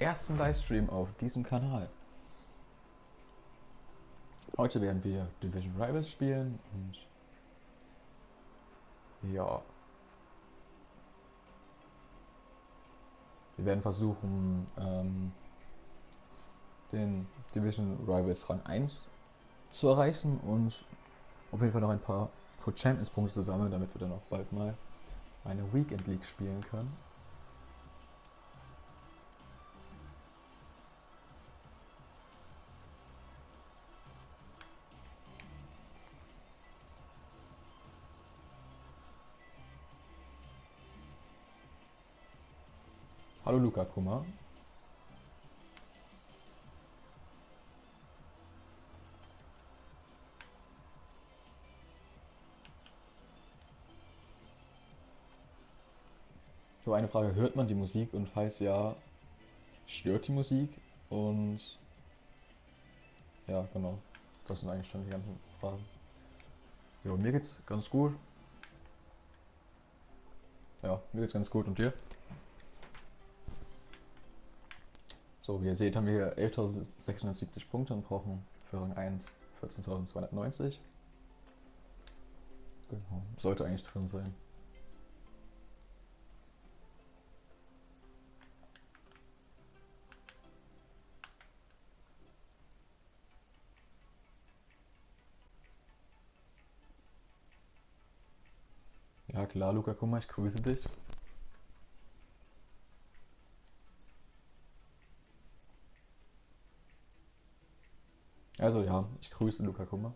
ersten Livestream auf diesem Kanal. Heute werden wir Division Rivals spielen und ja, wir werden versuchen, den Division Rivals Rang 1 zu erreichen und auf jeden Fall noch ein paar Foot Champions Punkte zu sammeln, damit wir dann auch bald mal eine Weekend League spielen können. Hallo Luca Kummer. Ich habe eine Frage, hört man die Musik und falls ja, stört die Musik? Und ja, genau, das sind eigentlich schon die ganzen Fragen. Ja, mir geht's ganz gut. Ja, mir geht's ganz gut und dir? So, wie ihr seht, haben wir hier 11.670 Punkte und brauchen für Rang 1 14.290. Genau, sollte eigentlich drin sein. Ja klar, Luca, guck mal, ich grüße dich. Also ja, ich grüße Luca Kummer.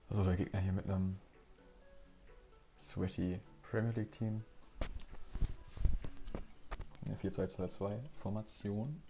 Also der Gegner hier mit einem Sweaty Premier League Team. Eine 4-2-2-2 Formation.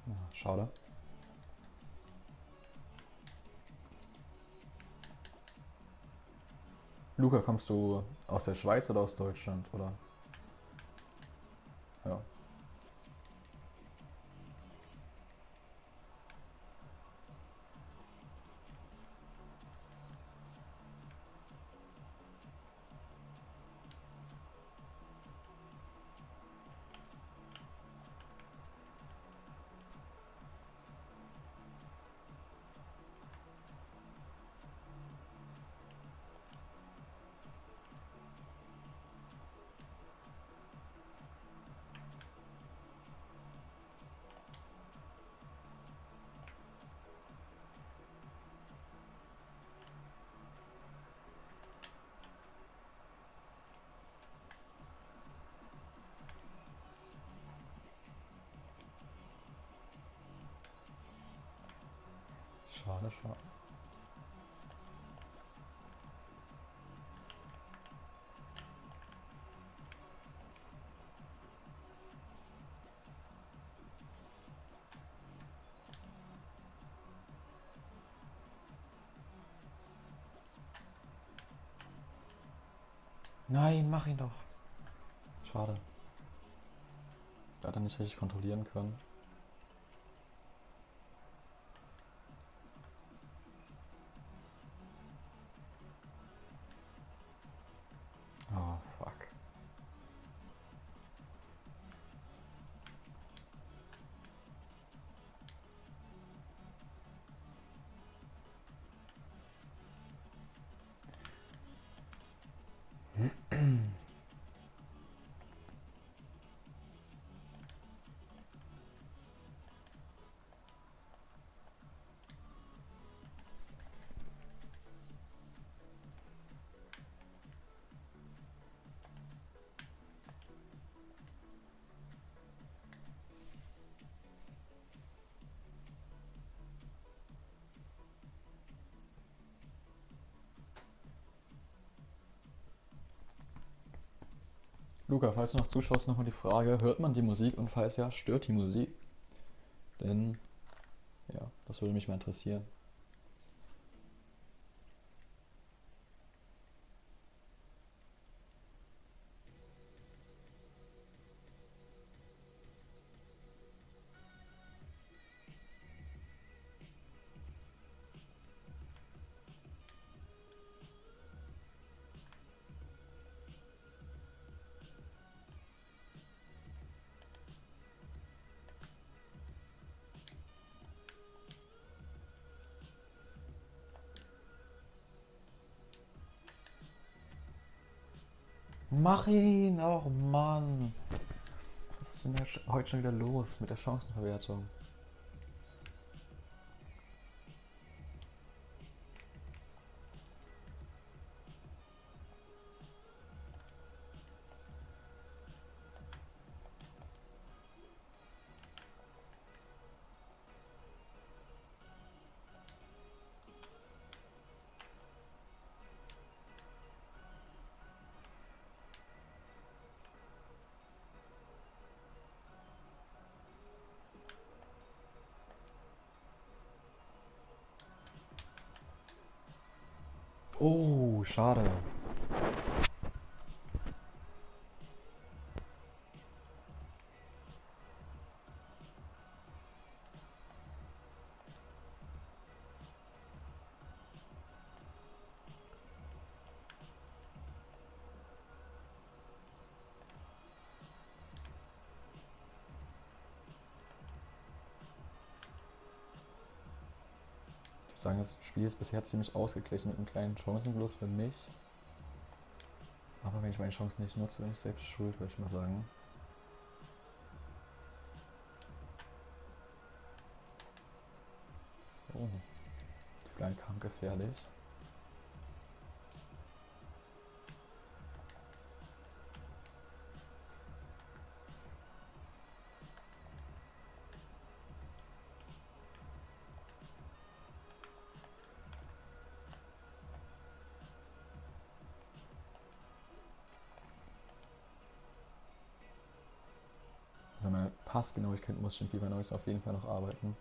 Ja, schade. Luca, kommst du aus der Schweiz oder aus Deutschland? Oder? Ja. Schade, schade. Nein, mach ihn doch. Schade. Da hat er nicht richtig kontrollieren können. Oh, fuck. Luca, falls du noch zuschaust, nochmal die Frage, hört man die Musik und falls ja, stört die Musik? Denn, ja, das würde mich mal interessieren. Mach ihn! Oh Mann! Was ist denn heute schon wieder los mit der Chancenverwertung? Oh, schade. Ich würde sagen, das Spiel ist bisher ziemlich ausgeglichen mit einem kleinen Chancenverlust für mich. Aber wenn ich meine Chancen nicht nutze, bin ich selbst schuld, würde ich mal sagen. Oh, die Flanke kam gefährlich. Also meine Passgenauigkeit muss ich in FIFA 19 auf jeden Fall noch arbeiten.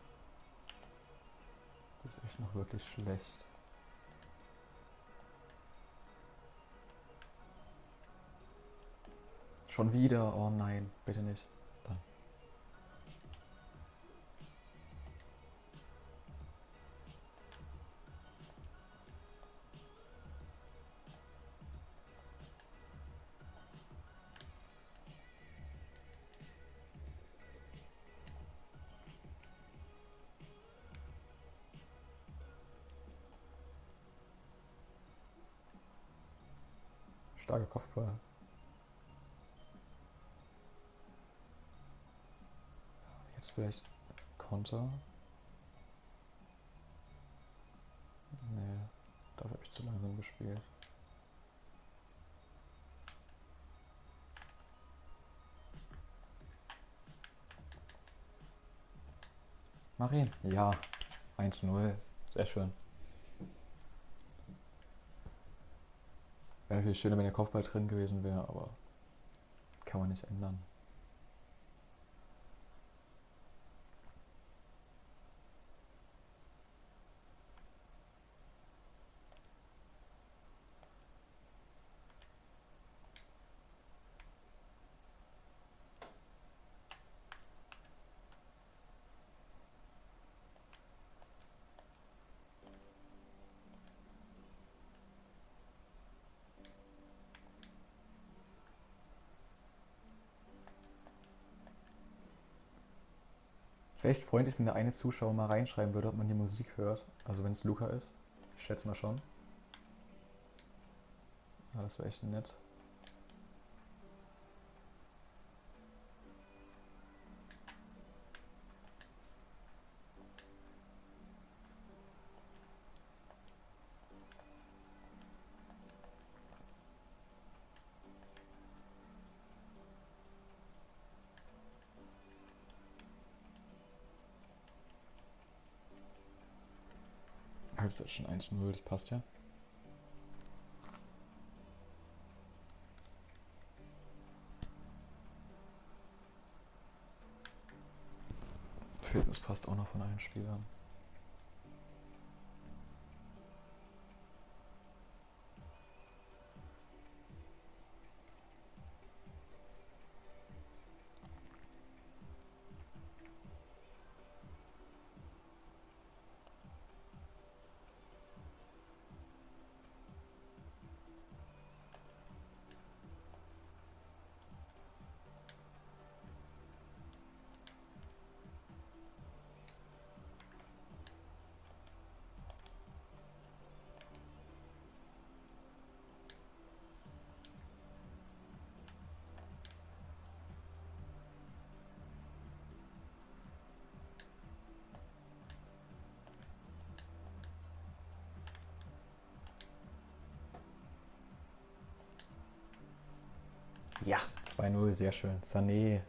Das ist echt noch wirklich schlecht. Schon wieder? Oh nein, bitte nicht. Dann. Starker Kopfball. Jetzt vielleicht Konter. Nee, dafür habe ich zu langsam gespielt. Mach ihn. Ja, 1-0. Sehr schön. Wäre natürlich schöner, wenn der Kopfball drin gewesen wäre, aber kann man nicht ändern. Es wäre echt freundlich, wenn der eine Zuschauer mal reinschreiben würde, ob man die Musik hört. Also wenn es Luca ist. Ich schätze mal schon. Ja, das wäre echt nett. Halbzeit schon 1-0, das passt ja. passt auch noch von allen Spielern. Ja, 2-0, sehr schön. Sané.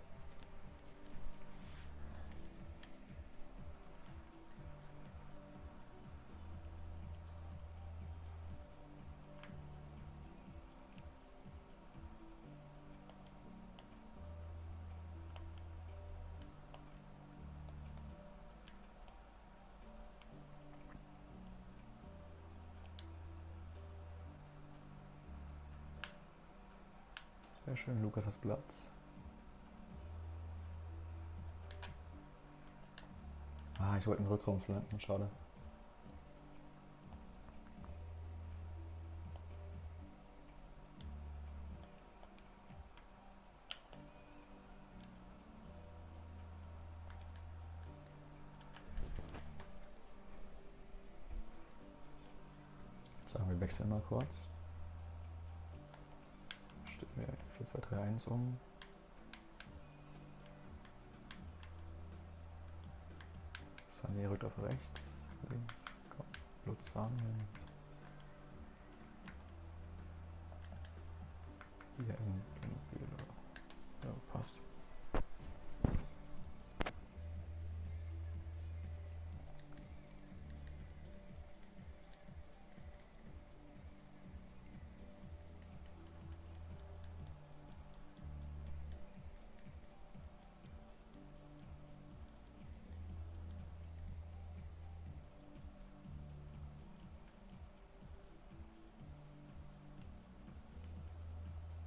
Sehr schön, Lukas hat Platz. Ah, ich wollte einen Rückraum flanken, schade. Sagen wir wechseln mal kurz. Stellen wir 4-2-3-1 um. Sané rückt auf rechts, links, kommt Luzan hin. Hier in Bühler. Ja, passt.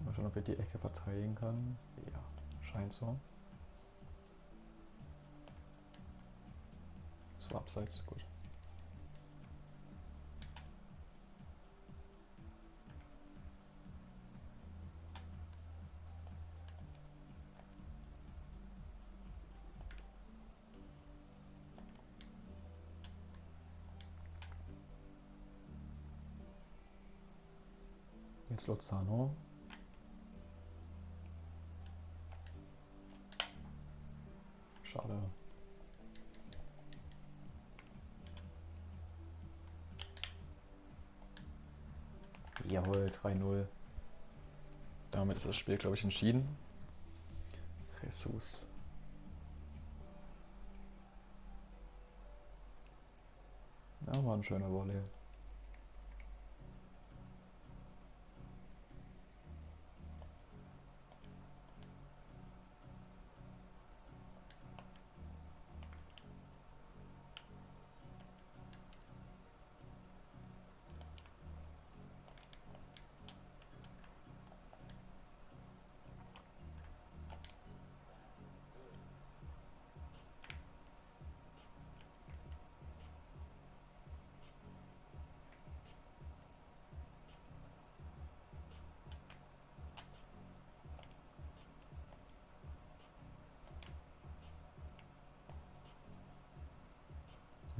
Mal schauen, ob wir die Ecke verteidigen können. Ja, scheint so. So abseits, gut. Jetzt Lozano. Schade. Jawohl, 3-0. Damit ist das Spiel, glaube ich, entschieden. Jesus. Ja, war ein schöner Volley.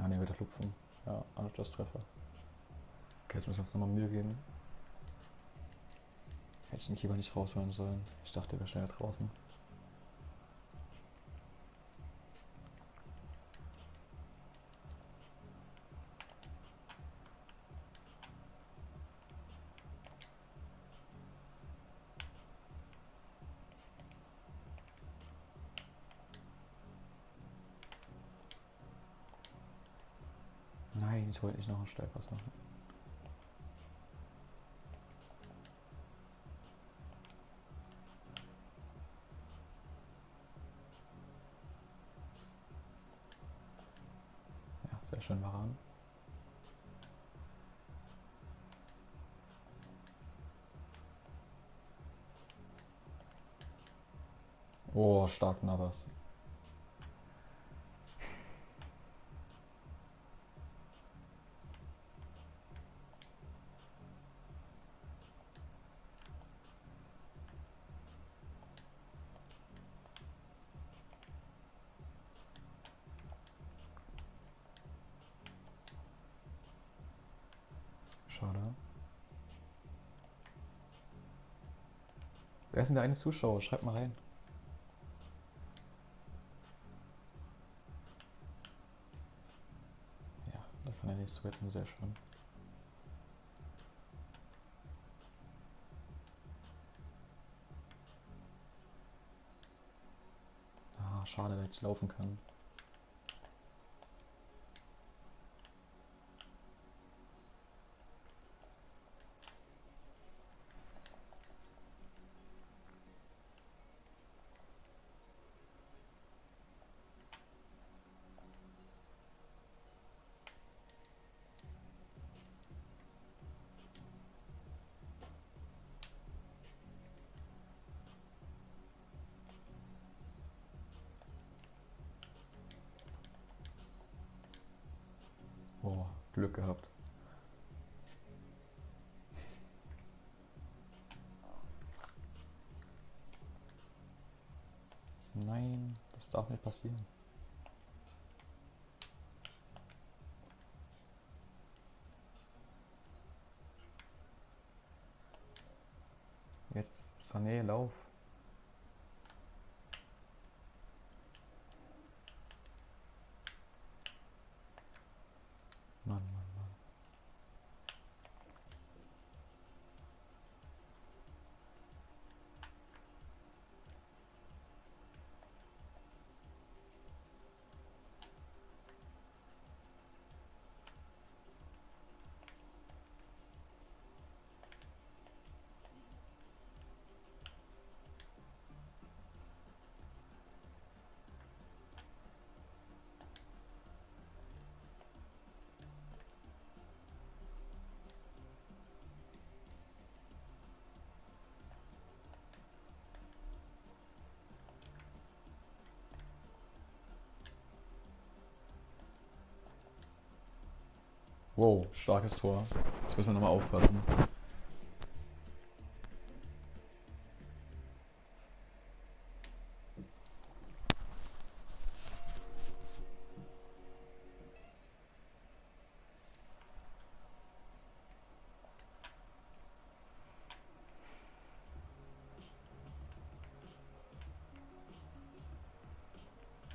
Ah ne, wieder Lupfen. Ja, Anschlusstreffer. Okay, jetzt müssen wir uns nochmal Mühe geben. Hätte ich den Keeper nicht rausholen sollen. Ich dachte, er wäre schnell draußen. Nein, ich wollte nicht noch einen Steilpass machen. Sehr schön, Varan. Oh, stark Navas. Schade. Wer ist denn der eine Zuschauer? Schreibt mal rein. Ja, da kann er nicht sweaten, sehr schön. Ah, schade, dass ich laufen kann. Oh, Glück gehabt. Nein, das darf nicht passieren. Jetzt Sané, lauf. Mann, Mann, Mann. Wow, starkes Tor. Jetzt müssen wir nochmal aufpassen.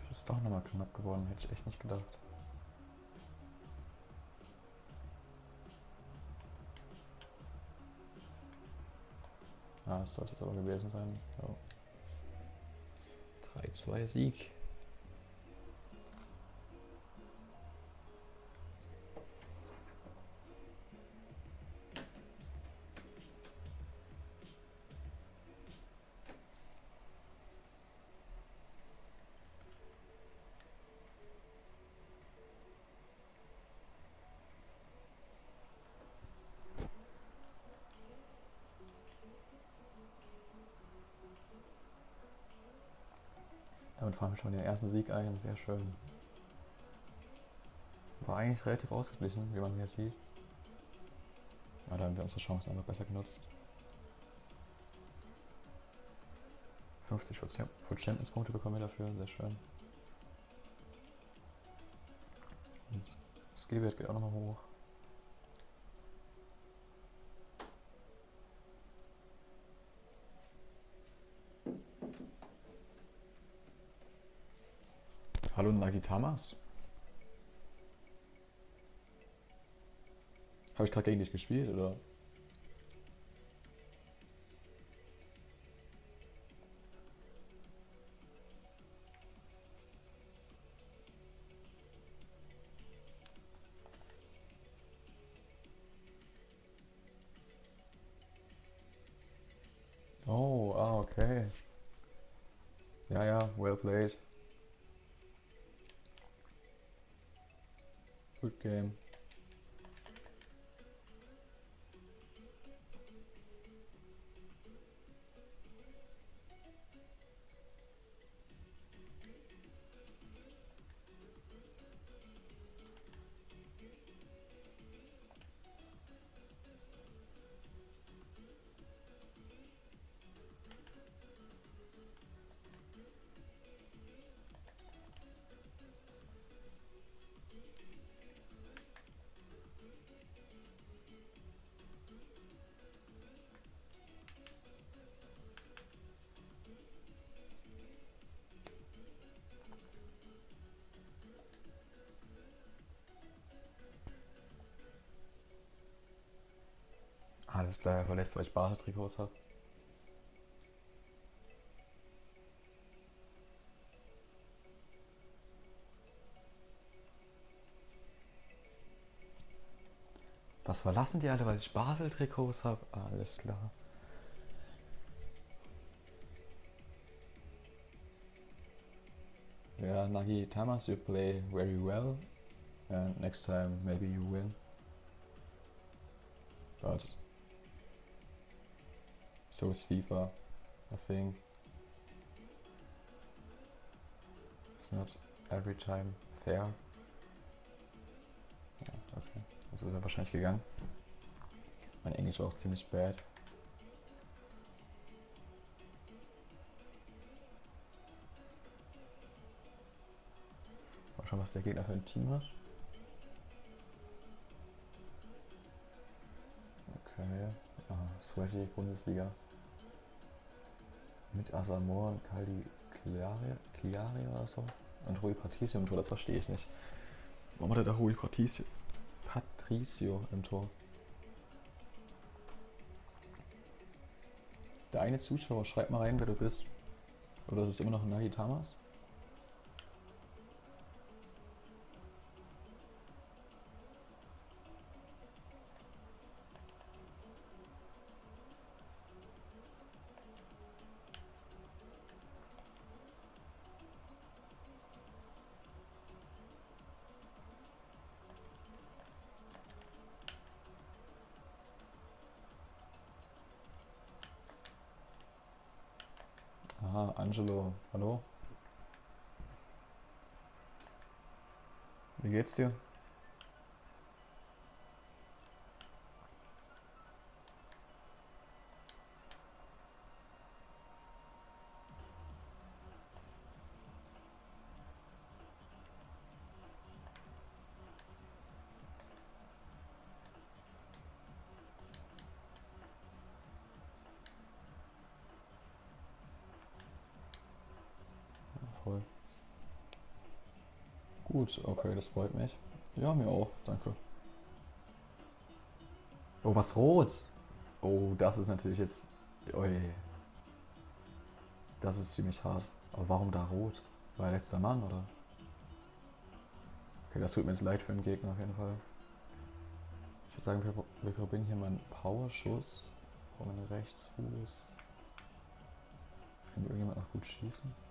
Das ist doch nochmal knapp geworden, hätte ich echt nicht gedacht. Ah, das sollte es aber gewesen sein. Ja. 3-2 Sieg. Damit fahren wir schon den ersten Sieg ein, sehr schön. War eigentlich relativ ausgeglichen, wie man hier sieht. Ja, da haben wir unsere Chancen einfach besser genutzt. 50 für Champions-Punkte bekommen wir dafür, sehr schön. Und das G-Wert geht auch nochmal hoch. Hallo Nagitamas? Habe ich gerade gegen dich gespielt, oder? Oh, ah, okay. Ja, ja, well played. Good game. Alles klar, er verlässt, weil ich Basel-Trikots habe. Was verlassen die alle, weil ich Basel-Trikots habe? Alles klar. Yeah, Nagi Tamas, you play very well. And next time maybe you win. But so is FIFA, I think. It's not every time fair. Ja, okay. Das ist ja wahrscheinlich gegangen. Mein Englisch war auch ziemlich bad. Mal schauen, was der Gegner für ein Team hat. Okay. Sweaty Bundesliga. Mit Asamoah und Kaldi Chiari oder so. Und Rui Patricio im Tor, das verstehe ich nicht. Warum hat er da Rui Patricio im Tor? Der eine Zuschauer, schreib mal rein, wer du bist. Oder ist es immer noch Nagi Tamas? Aha, Angelo, hallo? Wie geht's dir? Voll. Gut, okay, das freut mich. Ja, mir auch, danke. Oh, was rot? Oh, das ist natürlich jetzt. Ui, das ist ziemlich hart. Aber warum da rot? War er letzter Mann, oder? Okay, das tut mir jetzt leid für den Gegner auf jeden Fall. Ich würde sagen, wir probieren hier mal einen Powerschuss. Von meinem Rechtsfuß. Kann irgendjemand noch gut schießen?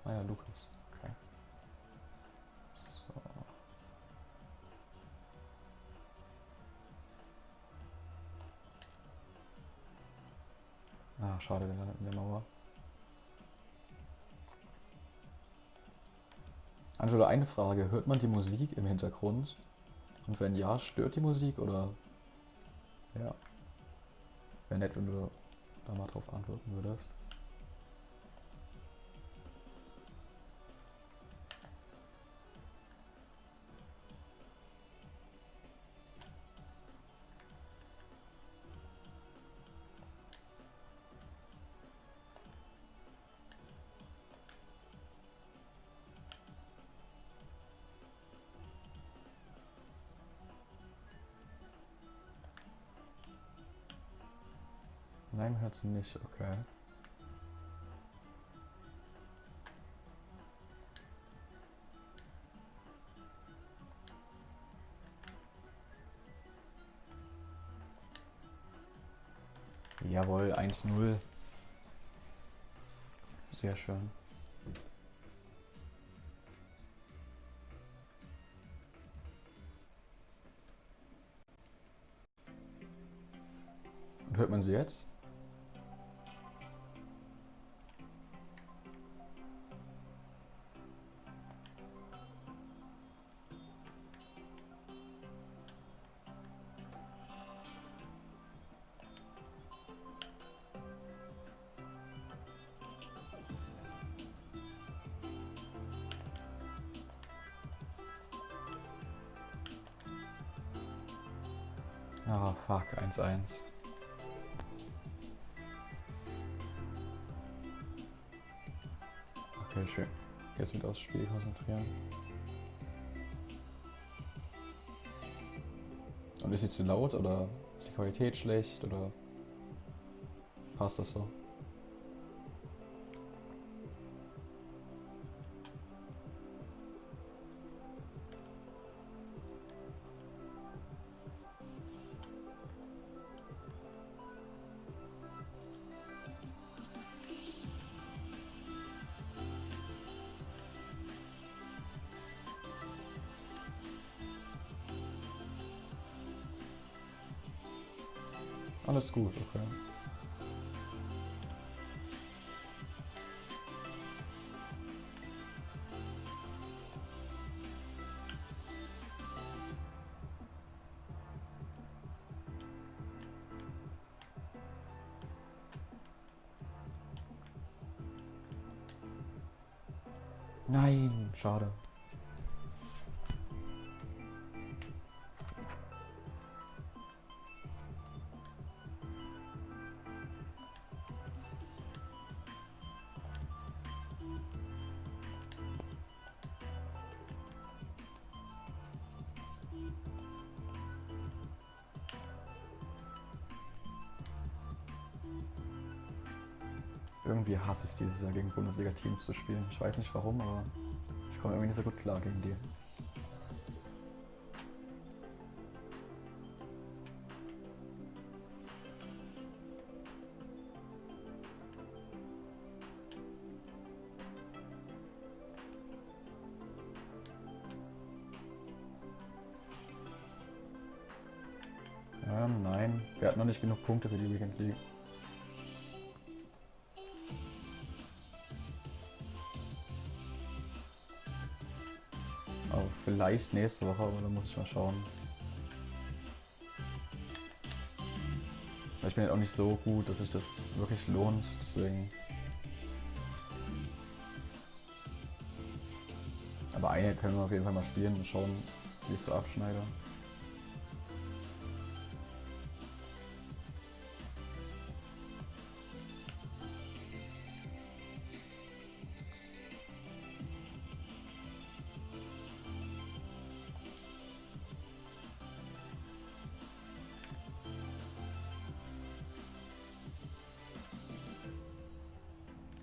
Ah ja, Lukas. Okay. So. Ah, schade, der landet in der Mauer. Angelo, eine Frage. Hört man die Musik im Hintergrund? Und wenn ja, stört die Musik oder? Ja. Wäre nett, wenn du da mal drauf antworten würdest. Nein, hört sie nicht, okay. Jawohl, 1-0. Sehr schön. Hört man sie jetzt? Ah, fuck, 1-1. Okay, schön. Jetzt wieder aufs Spiel konzentrieren. Und ist sie zu laut oder ist die Qualität schlecht oder passt das so? Alles gut, okay. Nein, schade. Irgendwie hasse ich dieses Jahr gegen Bundesliga-Teams zu spielen. Ich weiß nicht warum, aber ich komme irgendwie nicht so gut klar gegen die. Nein, wir hatten noch nicht genug Punkte für die Weekend League. Aber vielleicht nächste Woche, aber da muss ich mal schauen. Weil ich bin halt auch nicht so gut, dass sich das wirklich lohnt, deswegen. Aber eine können wir auf jeden Fall mal spielen und schauen, wie ich so abschneide.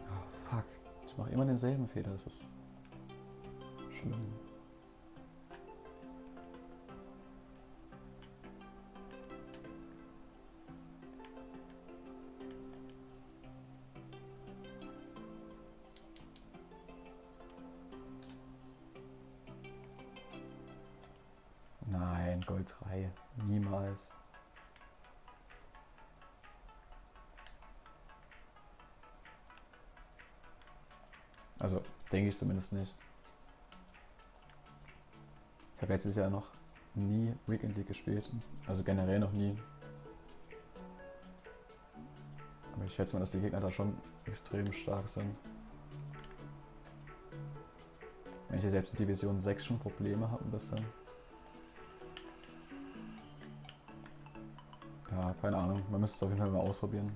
Oh, fuck, ich mache immer denselben Fehler, das ist schlimm. Nein, Gold 3. Niemals. Also, denke ich zumindest nicht. Ich habe letztes Jahr noch nie Weekend League gespielt. Also generell noch nie. Aber ich schätze mal, dass die Gegner da schon extrem stark sind. Wenn ich ja selbst in Division 6 schon Probleme habe ein bisschen. Ja, keine Ahnung. Man müsste es auf jeden Fall mal ausprobieren.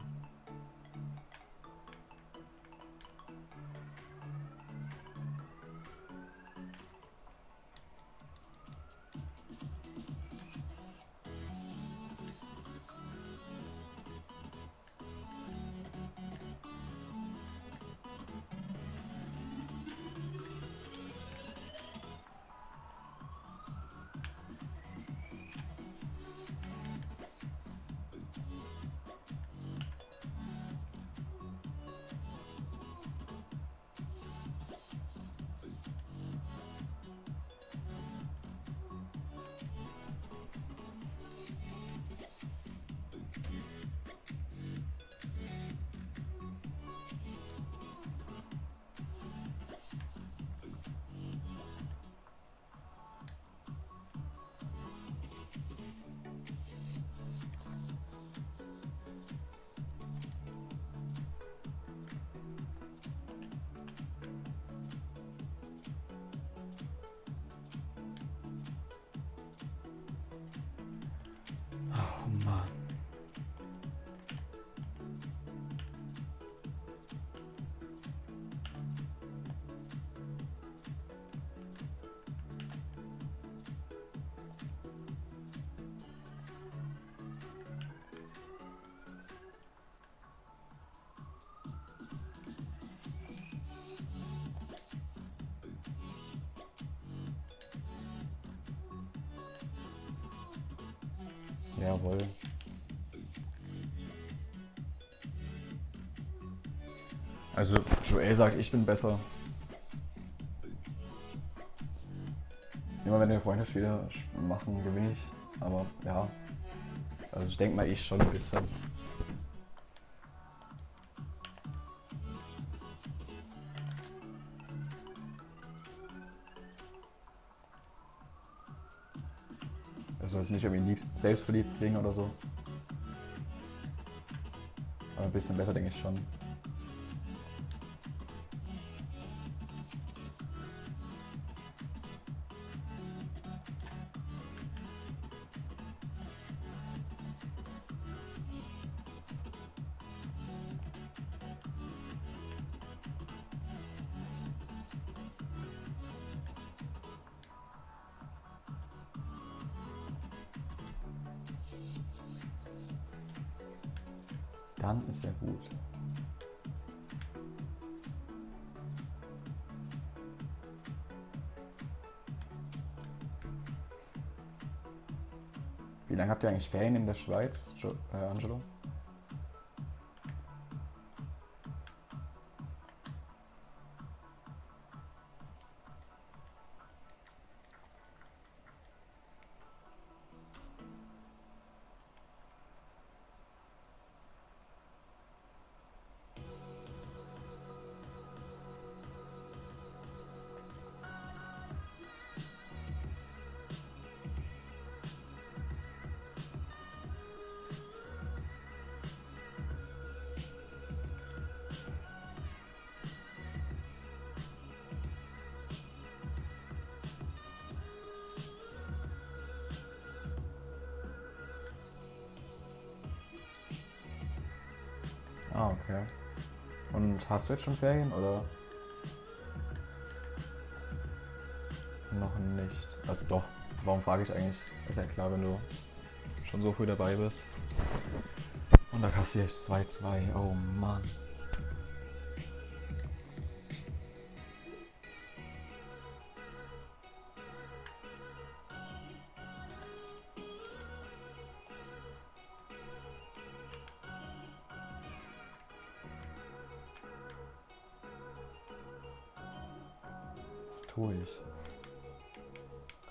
Jawohl. Also Joel sagt, ich bin besser. Immer wenn wir Freundschaftsspiele machen, gewinne ich. Aber ja, also ich denke mal ich schon ein bisschen. Also jetzt nicht irgendwie selbstverliebt klingen oder so. Aber ein bisschen besser denke ich schon. Dann ist ja gut. Wie lange habt ihr eigentlich Ferien in der Schweiz, Angelo? Ah, okay. Und hast du jetzt schon Ferien oder noch nicht? Also doch, warum frage ich eigentlich? Ist ja klar, wenn du schon so früh dabei bist. Und da kassiere ich 2-2, oh Mann. Was tue ich?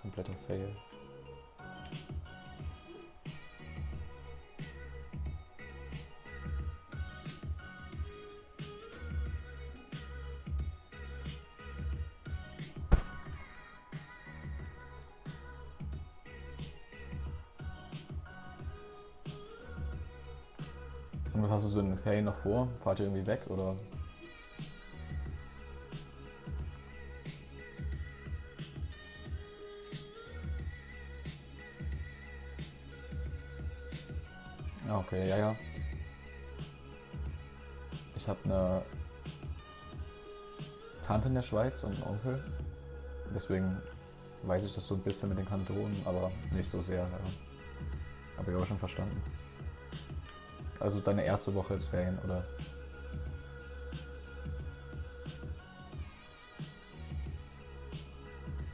Kompletter Fail. Und was hast du so in den Ferien noch vor? Fahrt ihr irgendwie weg oder? Ah, okay, ja, ja. Ich habe eine Tante in der Schweiz und einen Onkel. Deswegen weiß ich das so ein bisschen mit den Kantonen, aber nicht so sehr. Ja. Habe ich aber schon verstanden. Also deine erste Woche ist Ferien, oder?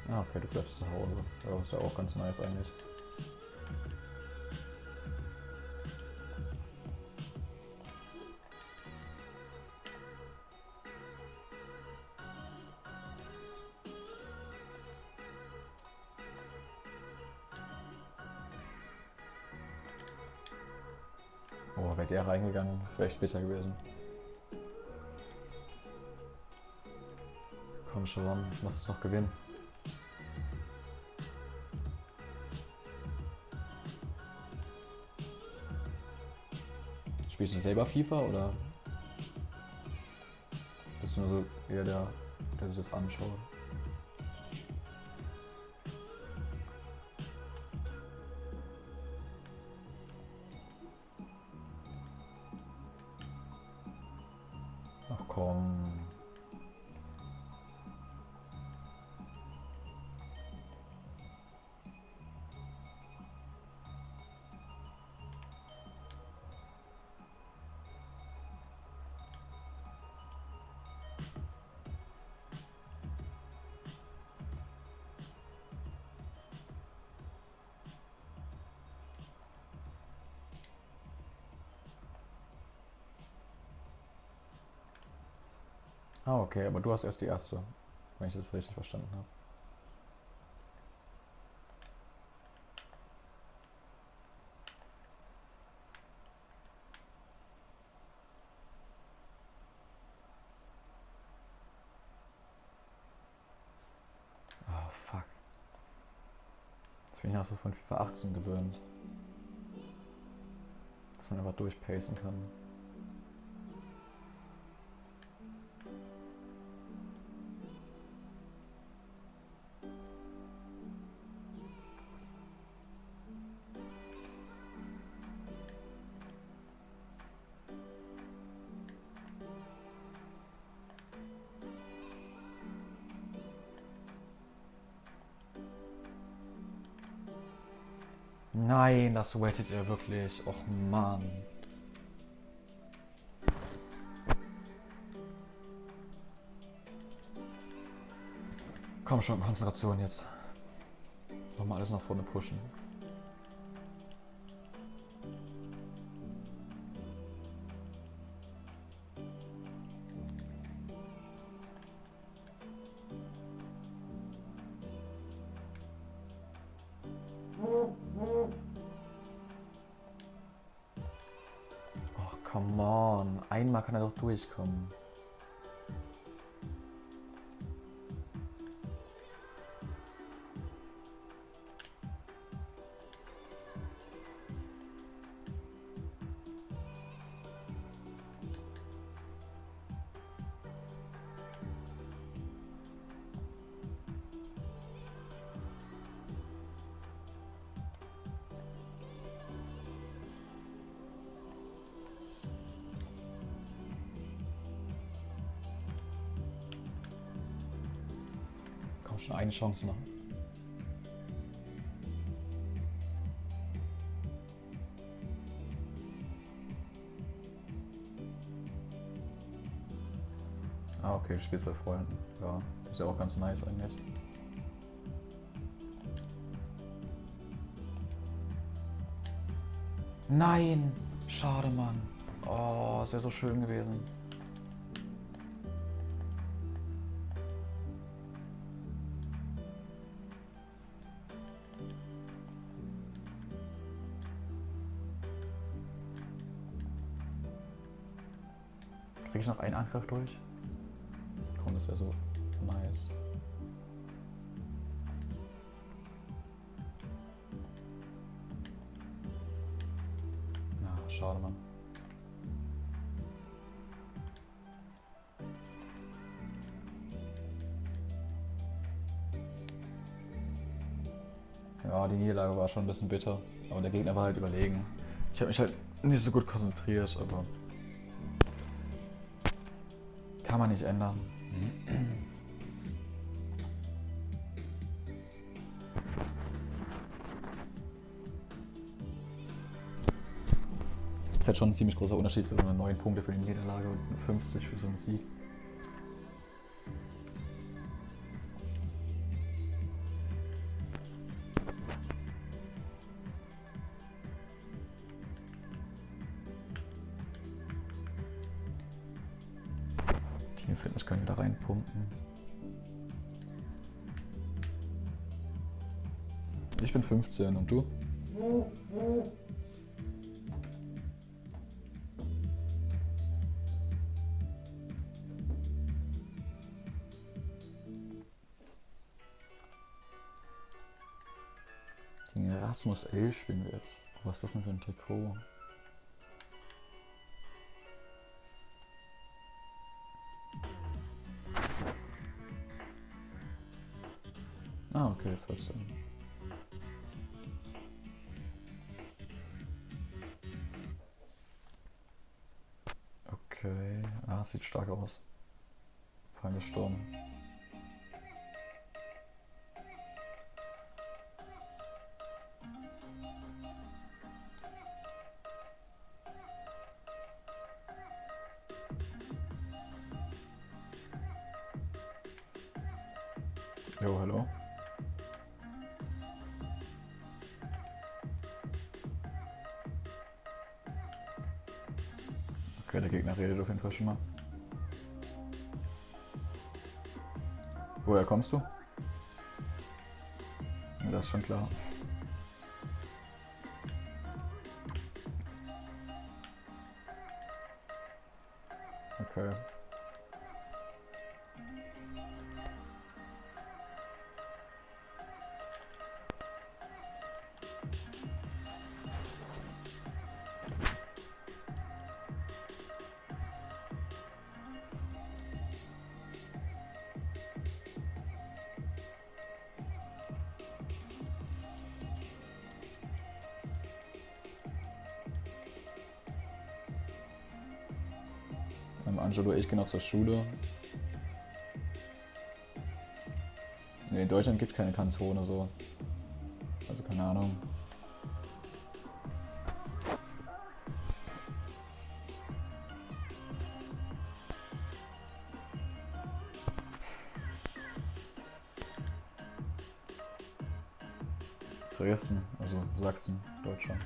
Ah, okay, du bleibst zu Hause. Ja, ist ja auch ganz nice eigentlich. Oh, wäre der reingegangen, das wäre echt bitter gewesen. Komm schon, lass es noch gewinnen. Spielst du selber FIFA oder bist du nur so eher der sich das anschaut? Ach komm. Ah, okay, aber du hast erst die erste, wenn ich das richtig verstanden habe. Ah, fuck. Jetzt bin ich auch so von FIFA 18 gewöhnt, dass man einfach durchpacen kann. Nein, das wettet ihr wirklich. Och Mann. Komm schon, Konzentration jetzt. Nochmal alles nach vorne pushen. Och, come on. Einmal kann er doch durchkommen. Komm schon, eine Chance noch. Ah, okay, du spielst bei Freunden. Ja, das ist ja auch ganz nice eigentlich. Nein! Schade, Mann. Oh, es wäre so schön gewesen. Krieg ich noch einen Angriff durch? Komm, das wäre so nice. Ja, schade, Mann. Ja, die Niederlage war schon ein bisschen bitter, aber der Gegner war halt überlegen. Ich habe mich halt nicht so gut konzentriert, aber kann man nicht ändern. Das ist halt schon ein ziemlich großer Unterschied zwischen 9 Punkte für die Niederlage und 50 für so einen Sieg. Teamfitness können wir da reinpumpen. Ich bin 15 und du? Gegen Erasmus 11 spielen wir jetzt. Was ist das denn für ein Trikot? Ah, okay, 14. Okay, ah, sieht stark aus. Vor allem der Sturm. Jo, hallo. Okay, der Gegner redet auf jeden Fall schon mal. Woher kommst du? Ja, das ist schon klar. Okay. Angelo, ich gehe noch zur Schule. Ne, in Deutschland gibt es keine Kantone so. Also keine Ahnung. Dresden, also Sachsen, Deutschland.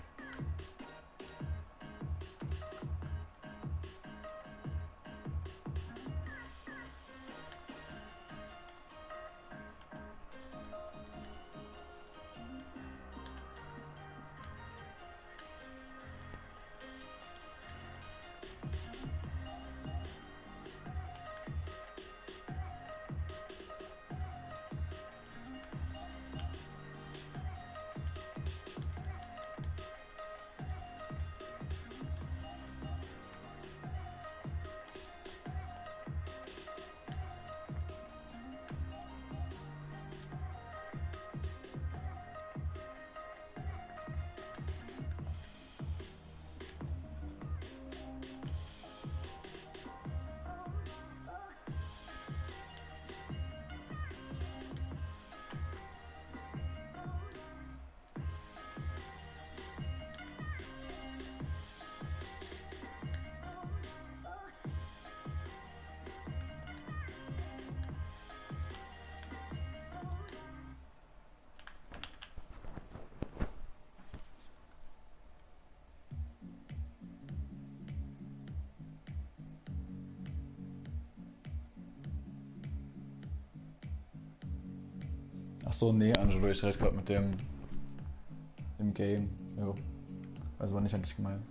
Achso, nee, Angelo, ich rede gerade mit dem im Game. Jo. Also war nicht an dich gemeint.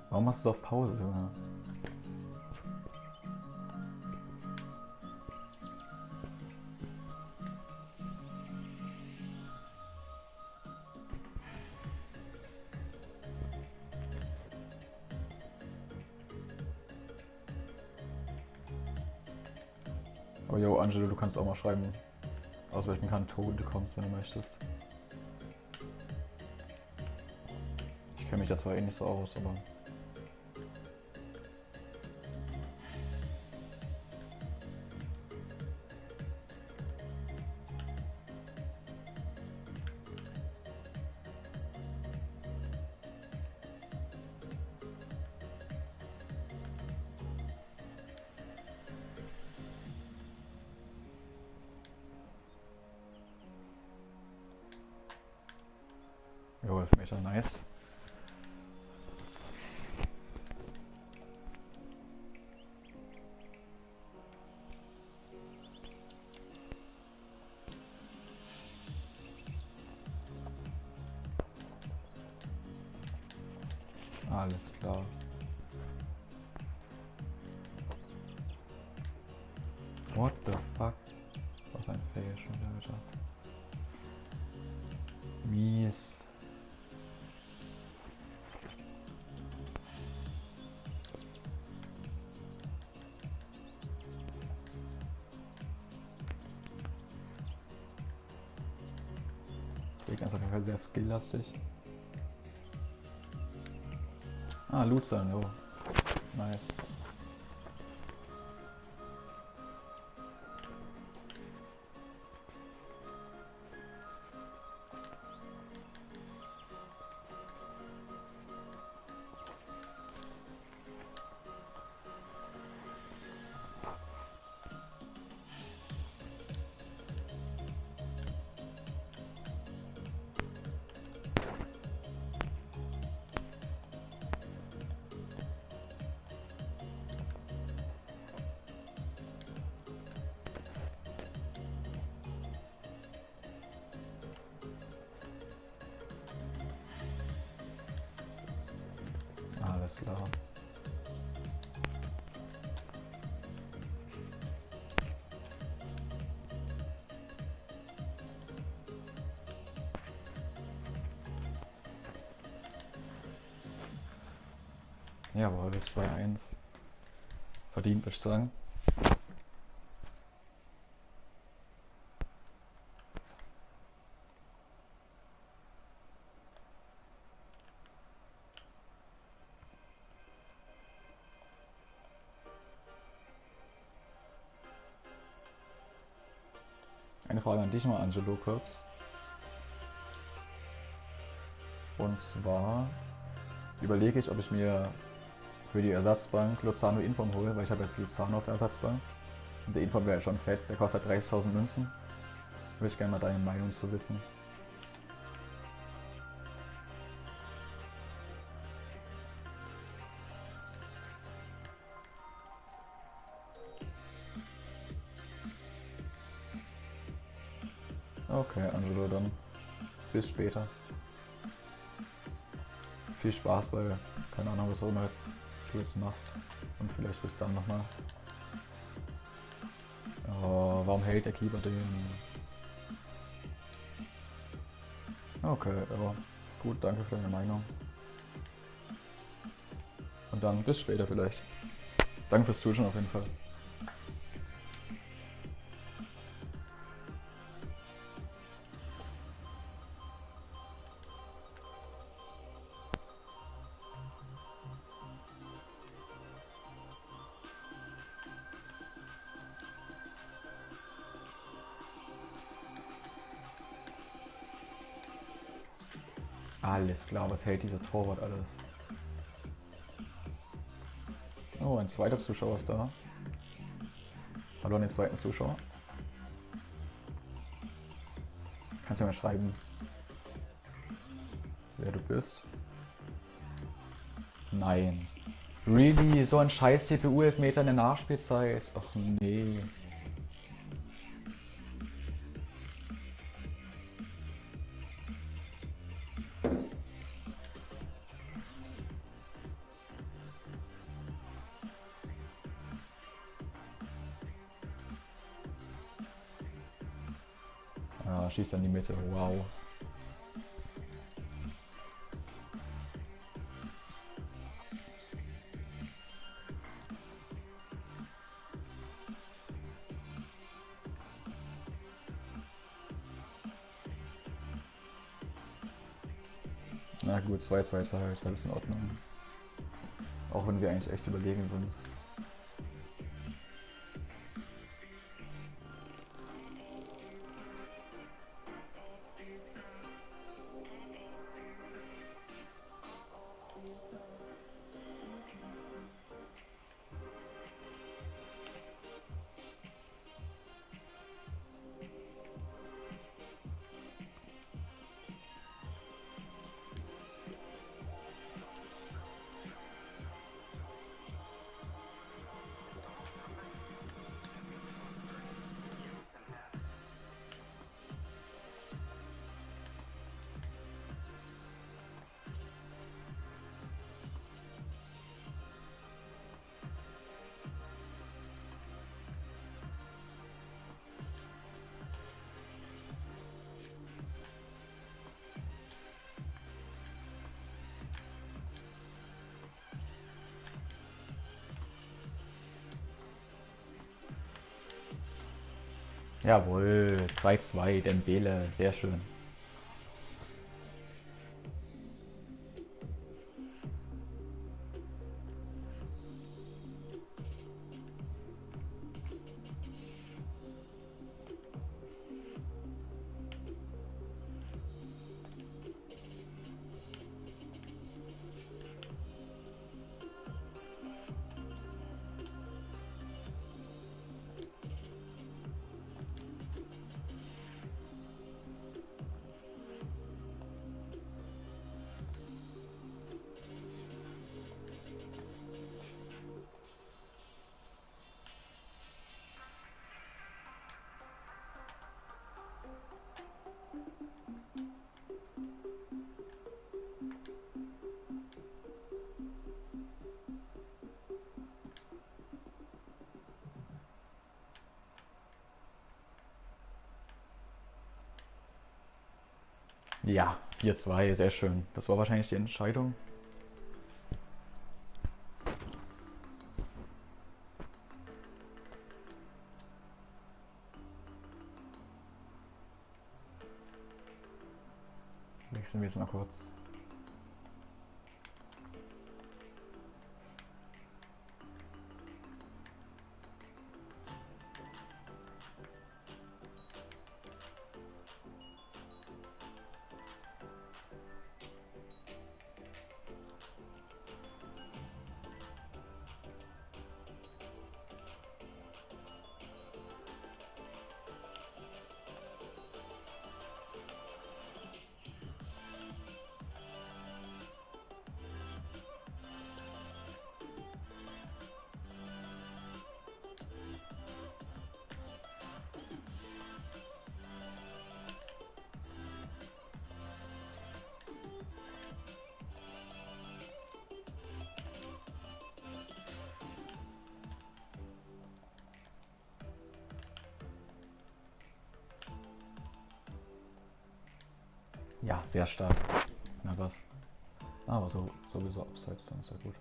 Warum machst du auf Pause, Junge? Oh yo, Angelo, du kannst auch mal schreiben, aus welchem Kanton du kommst, wenn du möchtest. Ich kenne mich da zwar eh nicht so aus, aber... Jo, Elfmeter, nice. Alles klar. What the fuck? Was ein Fail schon wieder, Alter. Mies. Der Gegner ist auf jeden Fall sehr skilllastig. Ah, Luzern, jo. Nice. Alles klar. Jawohl, 2-1. Verdient, würde ich sagen. Eine Frage an dich mal, Angelo, kurz. Und zwar überlege ich, ob ich mir für die Ersatzbank Lozano Inform hole, weil ich habe jetzt Lozano auf der Ersatzbank. Und der Inform wäre schon fett, der kostet 30.000 Münzen. Würde ich gerne mal deine Meinung zu wissen. Okay, Angelo, dann bis später. Viel Spaß bei, keine Ahnung, was auch immer du jetzt machst. Und vielleicht bis dann nochmal. Oh, warum hält der Keeper den? Okay, ja. Gut, danke für deine Meinung. Und dann bis später vielleicht. Danke fürs Zuschauen auf jeden Fall. Alles klar, was hält dieser Torwart alles? Oh, ein zweiter Zuschauer ist da. Hallo an den zweiten Zuschauer. Kannst du mal schreiben, wer du bist? Nein. Really? So ein scheiß CPU-Elfmeter in der Nachspielzeit? Ach nee. Ah, schießt an die Mitte. Wow. Na gut, 2-2 ist halt alles in Ordnung. Auch wenn wir eigentlich echt überlegen sind. Jawohl, 3-2, Dembele, sehr schön. Ja, 4-2, sehr schön. Das war wahrscheinlich die Entscheidung. Wechseln wir jetzt mal kurz. Ja, sehr stark. Na was? Aber so, sowieso abseits, dann ist ja gut.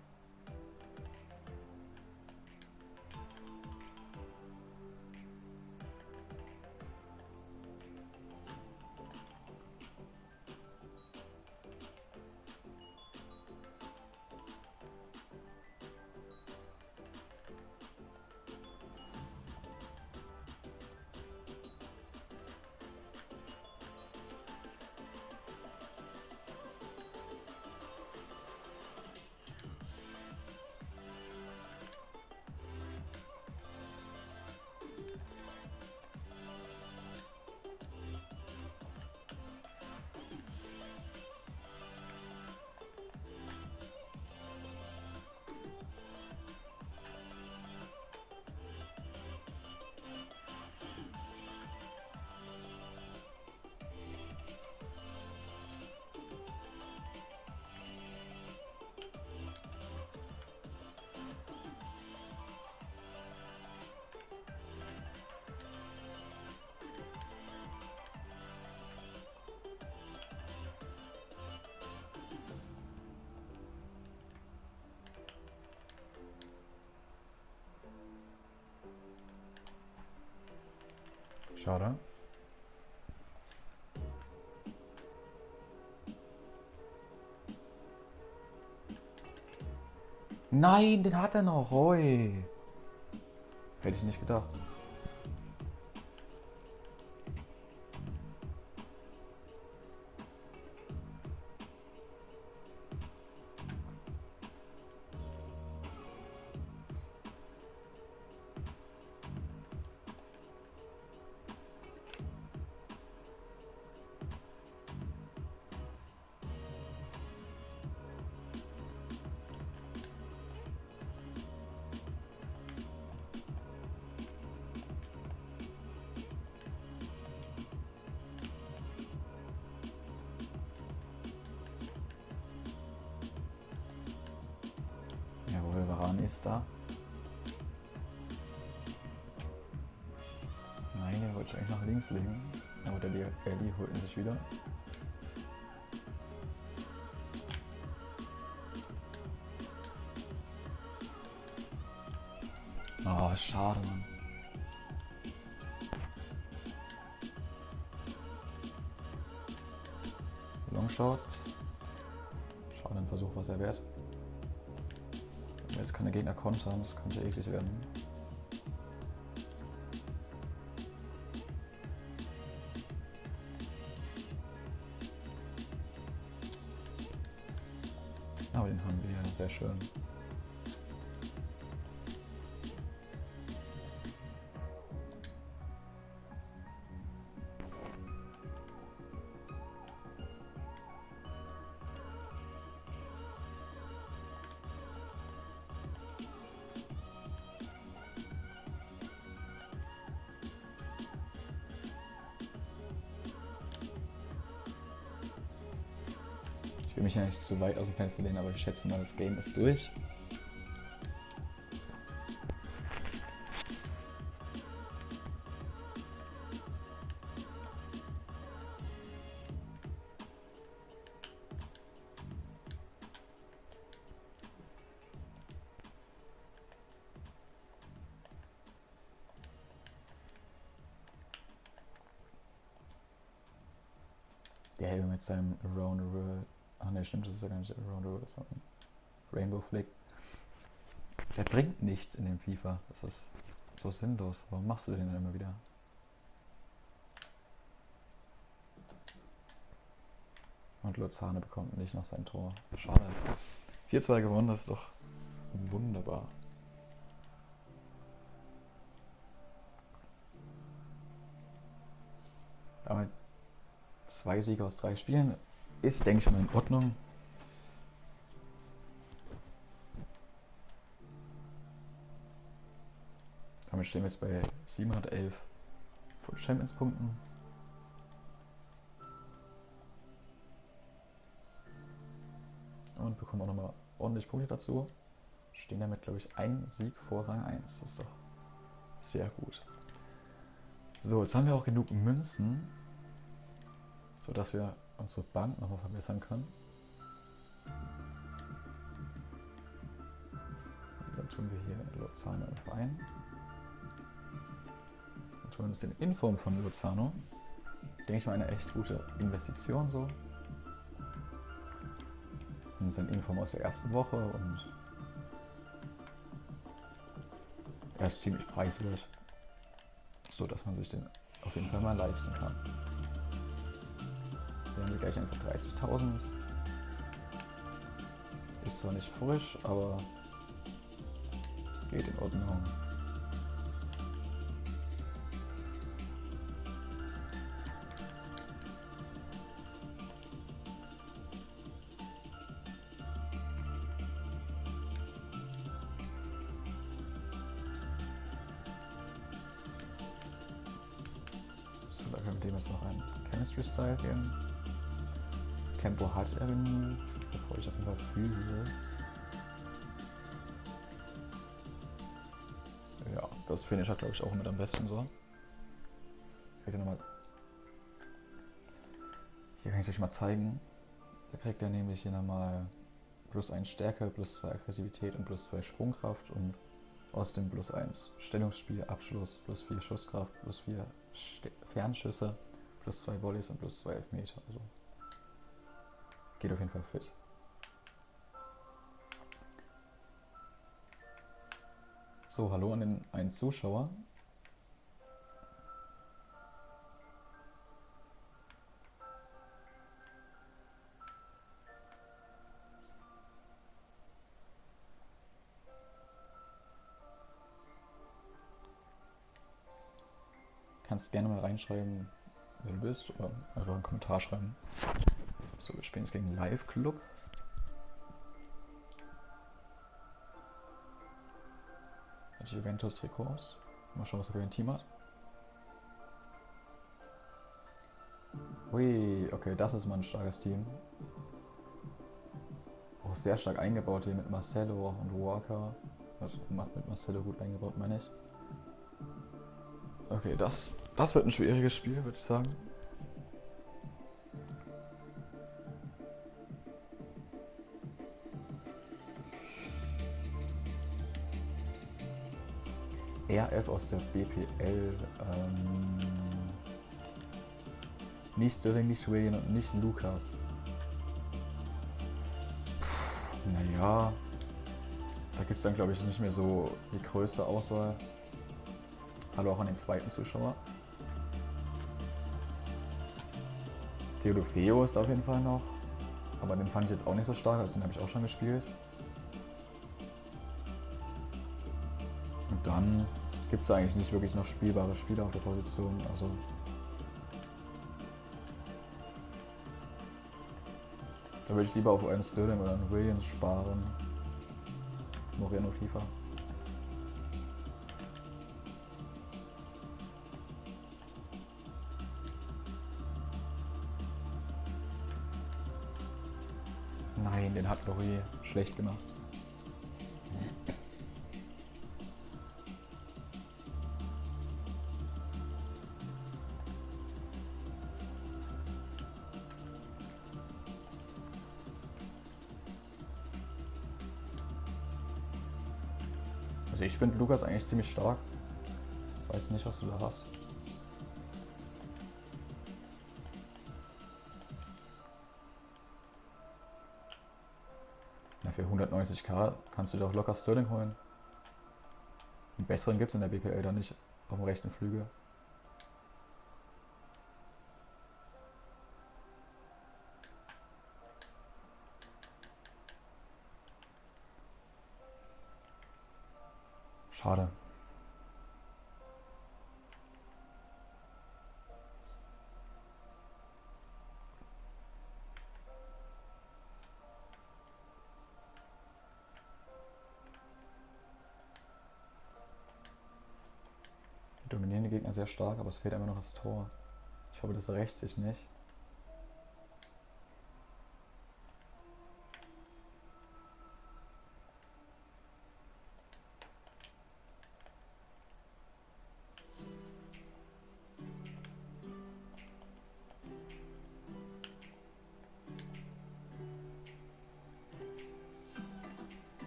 Schade. Nein, den hat er noch. Hoi. Hätte ich nicht gedacht. Jawohl, Varane ist da. Nein, der wollte eigentlich nach links legen. Aber der Ellie holt ihn sich wieder. Oh, schade, Mann. Longshot. Schade, ein Versuch was er wert. Jetzt kann der Gegner kontern, das könnte eklig werden. Aber den haben wir, sehr schön. Ich will mich ja nicht zu weit aus dem Fenster lehnen, aber ich schätze mal, das Game ist durch. Der Helm mit seinem Around the World. Ach ne, stimmt, das ist ja gar nicht Around the World, sondern Rainbow Flick. Der bringt nichts in dem FIFA. Das ist so sinnlos. Warum machst du den denn immer wieder? Und Lozano bekommt nicht noch sein Tor. Schade. 4-2 gewonnen, das ist doch wunderbar. Damit 2 Siege aus 3 Spielen ist, denke ich mal, in Ordnung. Damit stehen wir jetzt bei 711 Champions Punkten. Und bekommen auch nochmal ordentlich Punkte dazu. Stehen damit, glaube ich, ein Sieg vor Rang 1. Das ist doch sehr gut. So, jetzt haben wir auch genug Münzen, sodass wir unsere Bank nochmal verbessern können. Dann tun wir hier Lozano ein. Dann tun wir uns den Inform von Lozano. Denke ich mal, eine echt gute Investition so. Das ist ein Inform aus der ersten Woche und er ist ziemlich preiswert, so dass man sich den auf jeden Fall mal leisten kann. Hier haben wir gleich einfach 30.000. Ist zwar nicht frisch, aber geht in Ordnung. So, da können wir dem jetzt noch einen Chemistry Style geben. Tempo hat er genug, bevor ich auf jeden Fall Physis. Ja, das Finish hat, glaube ich, auch mit am besten so. Hier kann ich euch mal zeigen. Da kriegt er nämlich hier nochmal +1 Stärke, +2 Aggressivität und +2 Sprungkraft und außerdem +1 Stellungsspiel, Abschluss, +4 Schusskraft, +4 Fernschüsse, +2 Volleys und +2 Elfmeter. Also geht auf jeden Fall fit. So, hallo an den einen Zuschauer. Kannst gerne mal reinschreiben, wer du bist, oder einfach einen Kommentar schreiben. So, wir spielen jetzt gegen Live Club. Hat Juventus Trikots. Mal schauen, was er für ein Team hat. Ui, okay, das ist mal ein starkes Team. Auch sehr stark eingebaut hier mit Marcelo und Walker. Also mit Marcelo gut eingebaut, meine ich. Okay, das wird ein schwieriges Spiel, würde ich sagen. RF aus der BPL. Nicht Sterling, nicht Wayne und nicht Lukas. Naja, da gibt es dann, glaube ich, nicht mehr so die größte Auswahl. Hallo auch an den zweiten Zuschauer. Teodofeo ist auf jeden Fall noch. Aber den fand ich jetzt auch nicht so stark, also den habe ich auch schon gespielt. Und dann gibt es eigentlich nicht wirklich noch spielbare Spieler auf der Position. Also da würde ich lieber auf einen Sterling oder einen Williams sparen. Moreno FIFA. Nein, den hat Lori schlecht gemacht. Also ich finde Lukas eigentlich ziemlich stark. Weiß nicht, was du da hast. für 190k kannst du dir auch locker Sterling holen. Einen besseren gibt es in der BPL da nicht auf dem rechten Flügel. Schade. Die dominieren die Gegner sehr stark, aber es fehlt immer noch das Tor. Ich hoffe, das rächt sich nicht.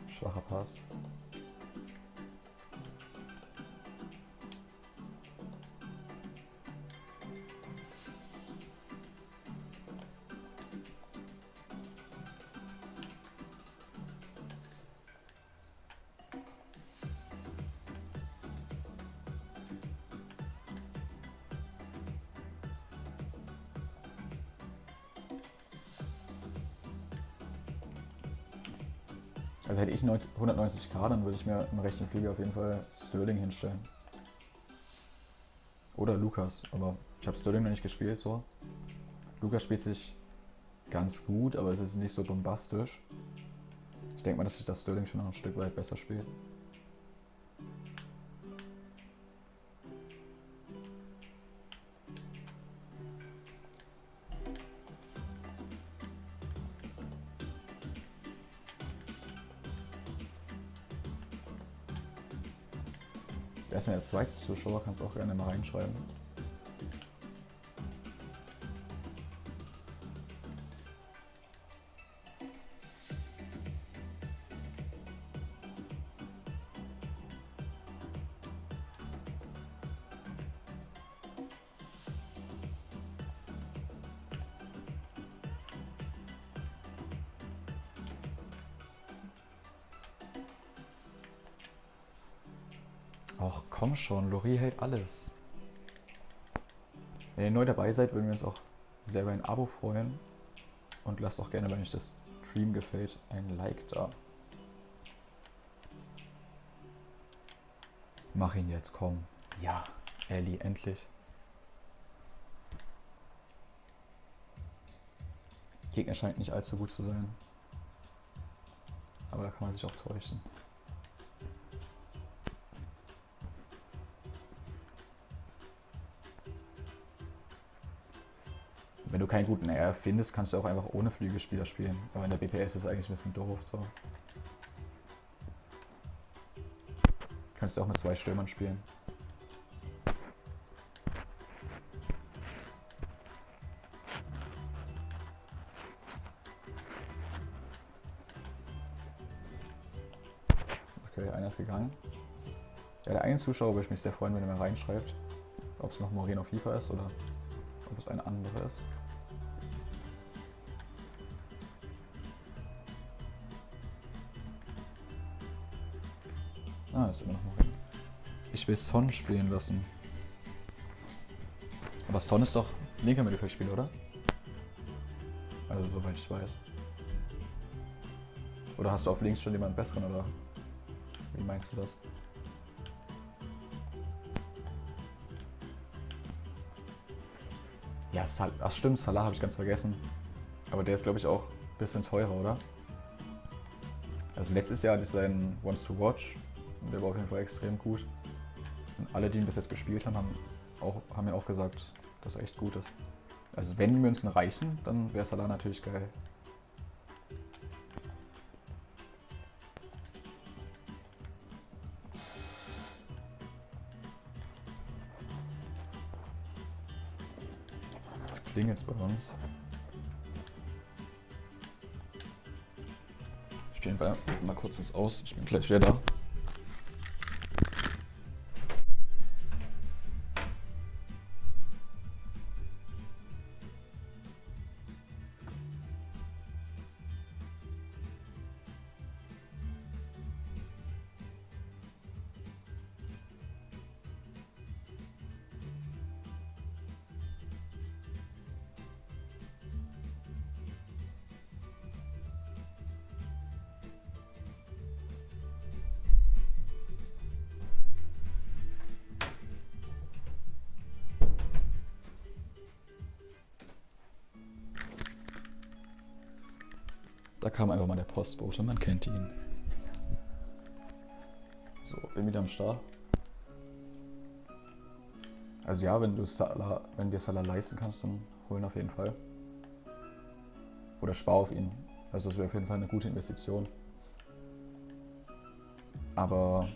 Schwacher Pass. Also hätte ich 190k, dann würde ich mir im rechten Flügel auf jeden Fall Sterling hinstellen. Oder Lukas, aber ich habe Sterling noch nicht gespielt so. Lukas spielt sich ganz gut, aber es ist nicht so bombastisch. Ich denke mal, dass sich das Sterling schon noch ein Stück weit besser spielt. Wer ist denn der zweite Zuschauer? Kannst du auch gerne mal reinschreiben. Och, komm schon, Lori hält alles. Wenn ihr neu dabei seid, würden wir uns auch sehr über ein Abo freuen. Und lasst auch gerne, wenn euch das Stream gefällt, ein Like da. Mach ihn jetzt, komm. Ja, Ellie, endlich. Gegner scheint nicht allzu gut zu sein. Aber da kann man sich auch täuschen. Wenn du keinen guten R findest, kannst du auch einfach ohne Flügelspieler spielen. Aber in der BPS ist es eigentlich ein bisschen doof. So. Kannst du auch mit 2 Stürmern spielen. Okay, einer ist gegangen. Ja, der eine Zuschauer würde ich mich sehr freuen, wenn er mal reinschreibt, ob es noch Moreno FIFA ist oder ob es eine andere ist. Ah, ist immer noch Moreno. Ich will Son spielen lassen. Aber Son ist doch linker Mittelfeldspieler, oder? Also soweit ich weiß. Oder hast du auf links schon jemanden besseren, oder wie meinst du das? Ja, ach stimmt, Salah habe ich ganz vergessen. Aber der ist glaube ich auch ein bisschen teurer, oder? Also letztes Jahr hatte ich seinen Wants to Watch und der war auf jeden Fall extrem gut. Und alle, die ihn bis jetzt gespielt haben, haben mir auch gesagt, dass er echt gut ist. Also wenn die Münzen reichen, dann wäre Salah natürlich geil. Jetzt klingelt es bei uns. Ich gehe mal kurz ins Aus, ich bin gleich wieder da. Da kam einfach mal der Postbote, man kennt ihn. So, bin wieder am Start. Also ja, wenn dir Salah leisten kannst, dann holen auf jeden Fall. Oder spar auf ihn. Also das wäre auf jeden Fall eine gute Investition. Aber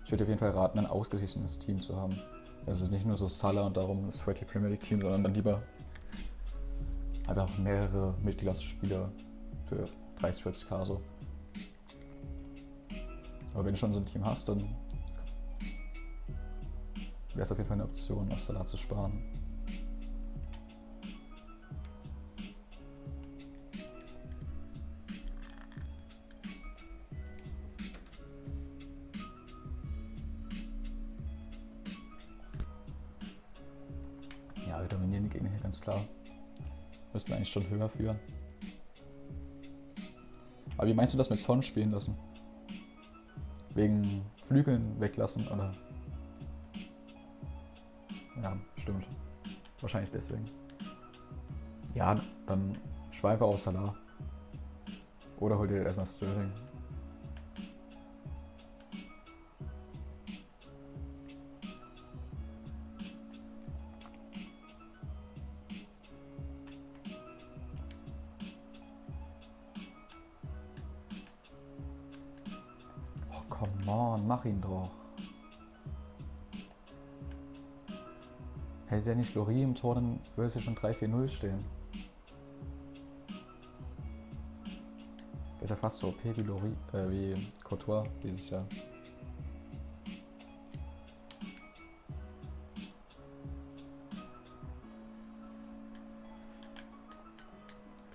ich würde auf jeden Fall raten, ein ausgeglichenes Team zu haben. Also nicht nur so Salah und darum das Friendly Premier League Team, sondern dann lieber einfach mehrere Mittelklasse-Spieler für 30, 40k so. Aber wenn du schon so ein Team hast, dann wäre es auf jeden Fall eine Option, auf Salah zu sparen. Ja, wir dominieren die Gegner hier ganz klar. Müssten eigentlich schon höher führen. Aber wie meinst du das mit Son spielen lassen? Wegen Flügeln weglassen oder? Ja, stimmt. Wahrscheinlich deswegen. Ja, dann schweife auf Salah. Oder hol dir erstmal Sterling. Oh, come on, mach ihn doch. Hätte der nicht Lori im Tor, dann würde es ja schon 3-4-0 stehen. Der ist ja fast so OP wie wie Courtois dieses Jahr.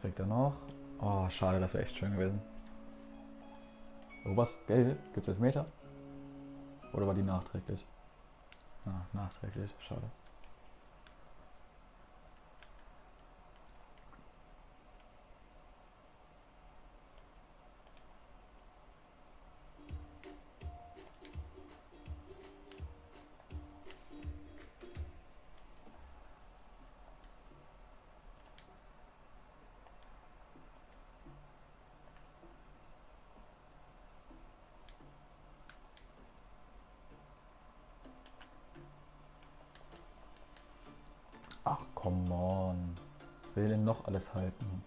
Kriegt er noch? Oh, schade, das wäre echt schön gewesen. Oh, was? Gelb? Gibt's Elfmeter? Oder war die nachträglich? Ah, nachträglich, schade. Ach, come on. Was will denn noch alles halten?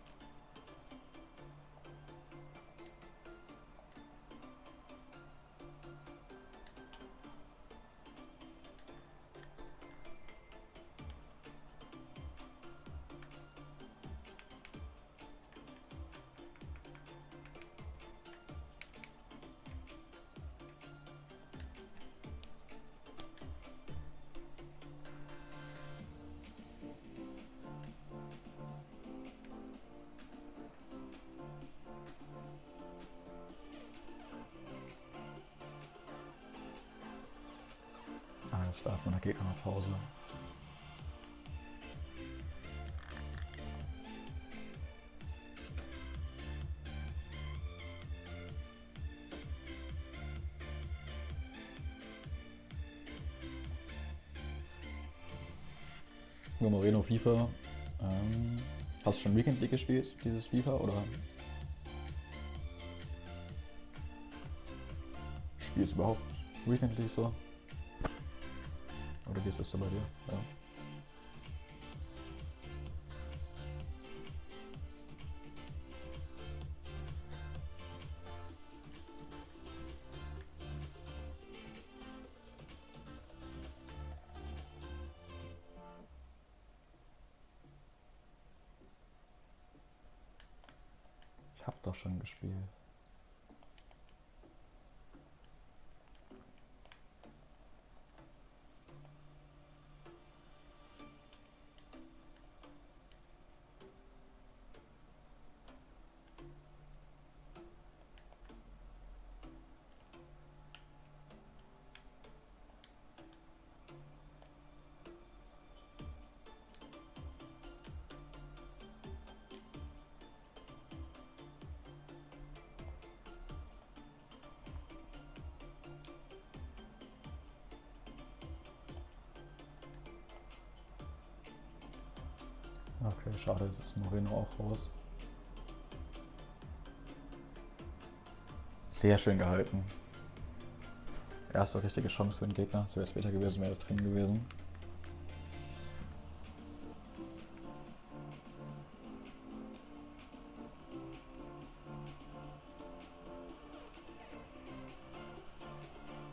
Alles klar, jetzt geht noch eine Pause. Moreno FIFA. Hast du schon Weekend League gespielt, dieses FIFA, oder spielst du überhaupt Weekend League so? Oder wie ist das so bei dir? Ja. Ich hab doch schon gespielt. Okay, schade, jetzt ist Moreno auch raus. Sehr schön gehalten. Erste richtige Chance für den Gegner. Das wäre später gewesen, wäre das drin gewesen.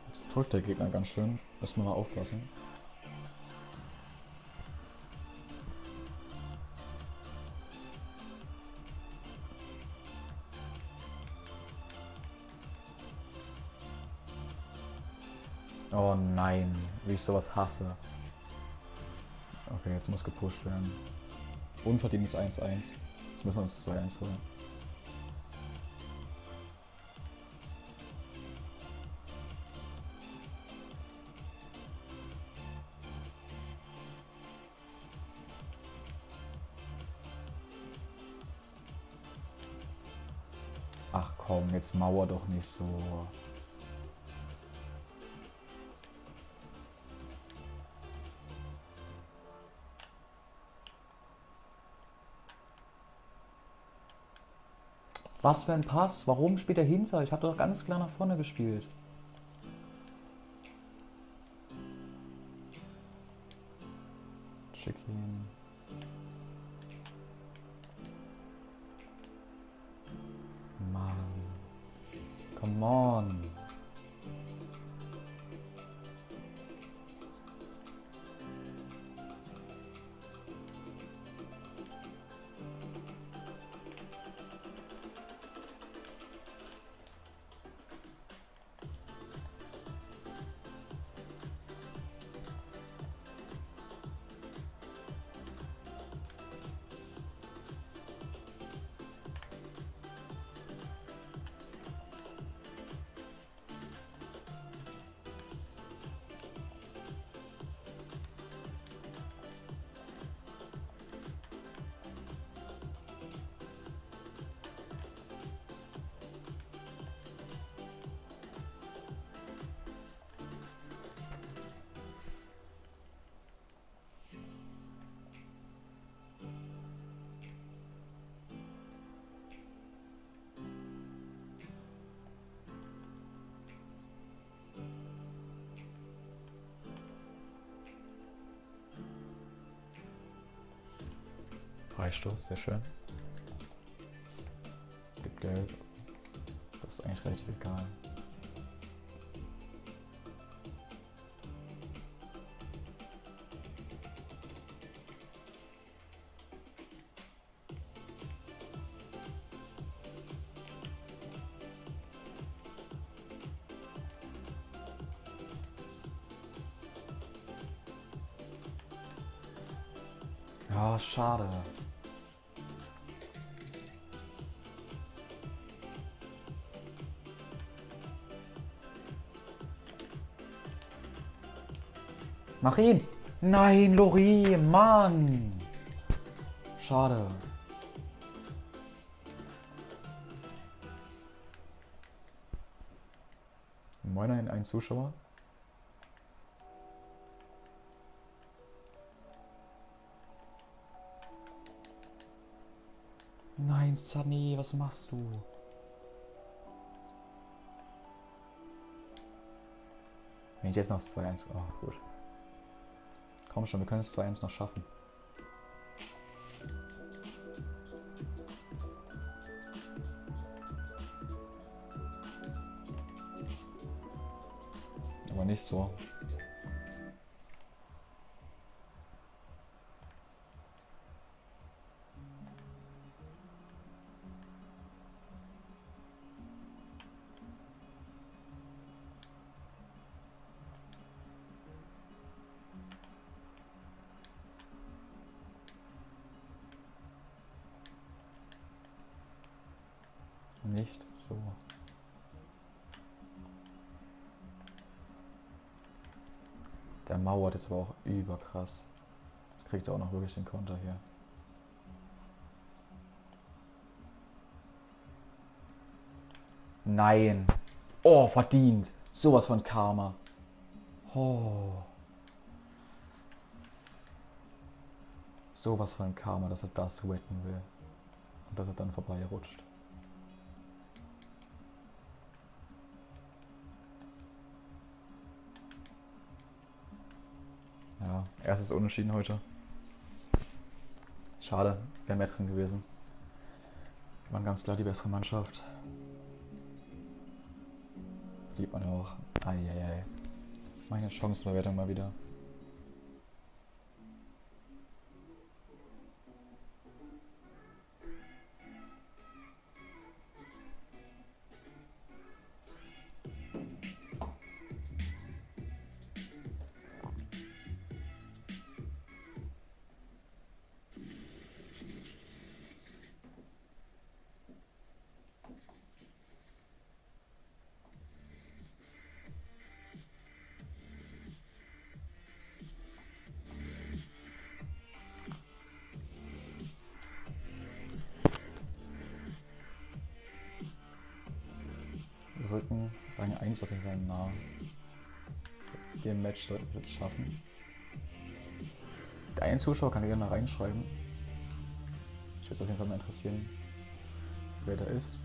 Jetzt drückt der Gegner ganz schön. Müssen wir mal aufpassen. Oh nein, wie ich sowas hasse. Okay, jetzt muss gepusht werden. Unverdientes 1-1. Jetzt müssen wir uns 2-1 holen. Ach komm, jetzt mauer doch nicht so. Was für ein Pass? Warum spielt er hinter? Ich habe doch ganz klar nach vorne gespielt. Schick ihn. Mann. Come on. Freistoß, sehr schön. Gibt Geld. Das ist eigentlich relativ egal. Ja, schade. Mach ihn! Nein, Lori, Mann! Schade. Moin ein Zuschauer. Nein, Sunny, was machst du? Wenn ich jetzt noch das 2-1... Oh, gut. Komm schon, wir können es 2-1 noch schaffen. Aber nicht so. Nicht so. Der mauert jetzt aber auch überkrass. Jetzt kriegt er auch noch wirklich den Konter hier. Nein. Oh, verdient. Sowas von Karma. Oh. Sowas von Karma, dass er das wetten will. Und dass er dann vorbei rutscht. Ja, erstes Unentschieden heute. Schade, wäre mehr drin gewesen. Wir waren ganz klar die bessere Mannschaft. Sieht man auch. Eieiei. Meine Chancenverwertung mal wieder. Rücken, Rang 1 auf jeden Fall nah. Hier im Match sollten wir es schaffen. Der eine Zuschauer kann gerne mal reinschreiben. Ich würde es auf jeden Fall mal interessieren, wer da ist.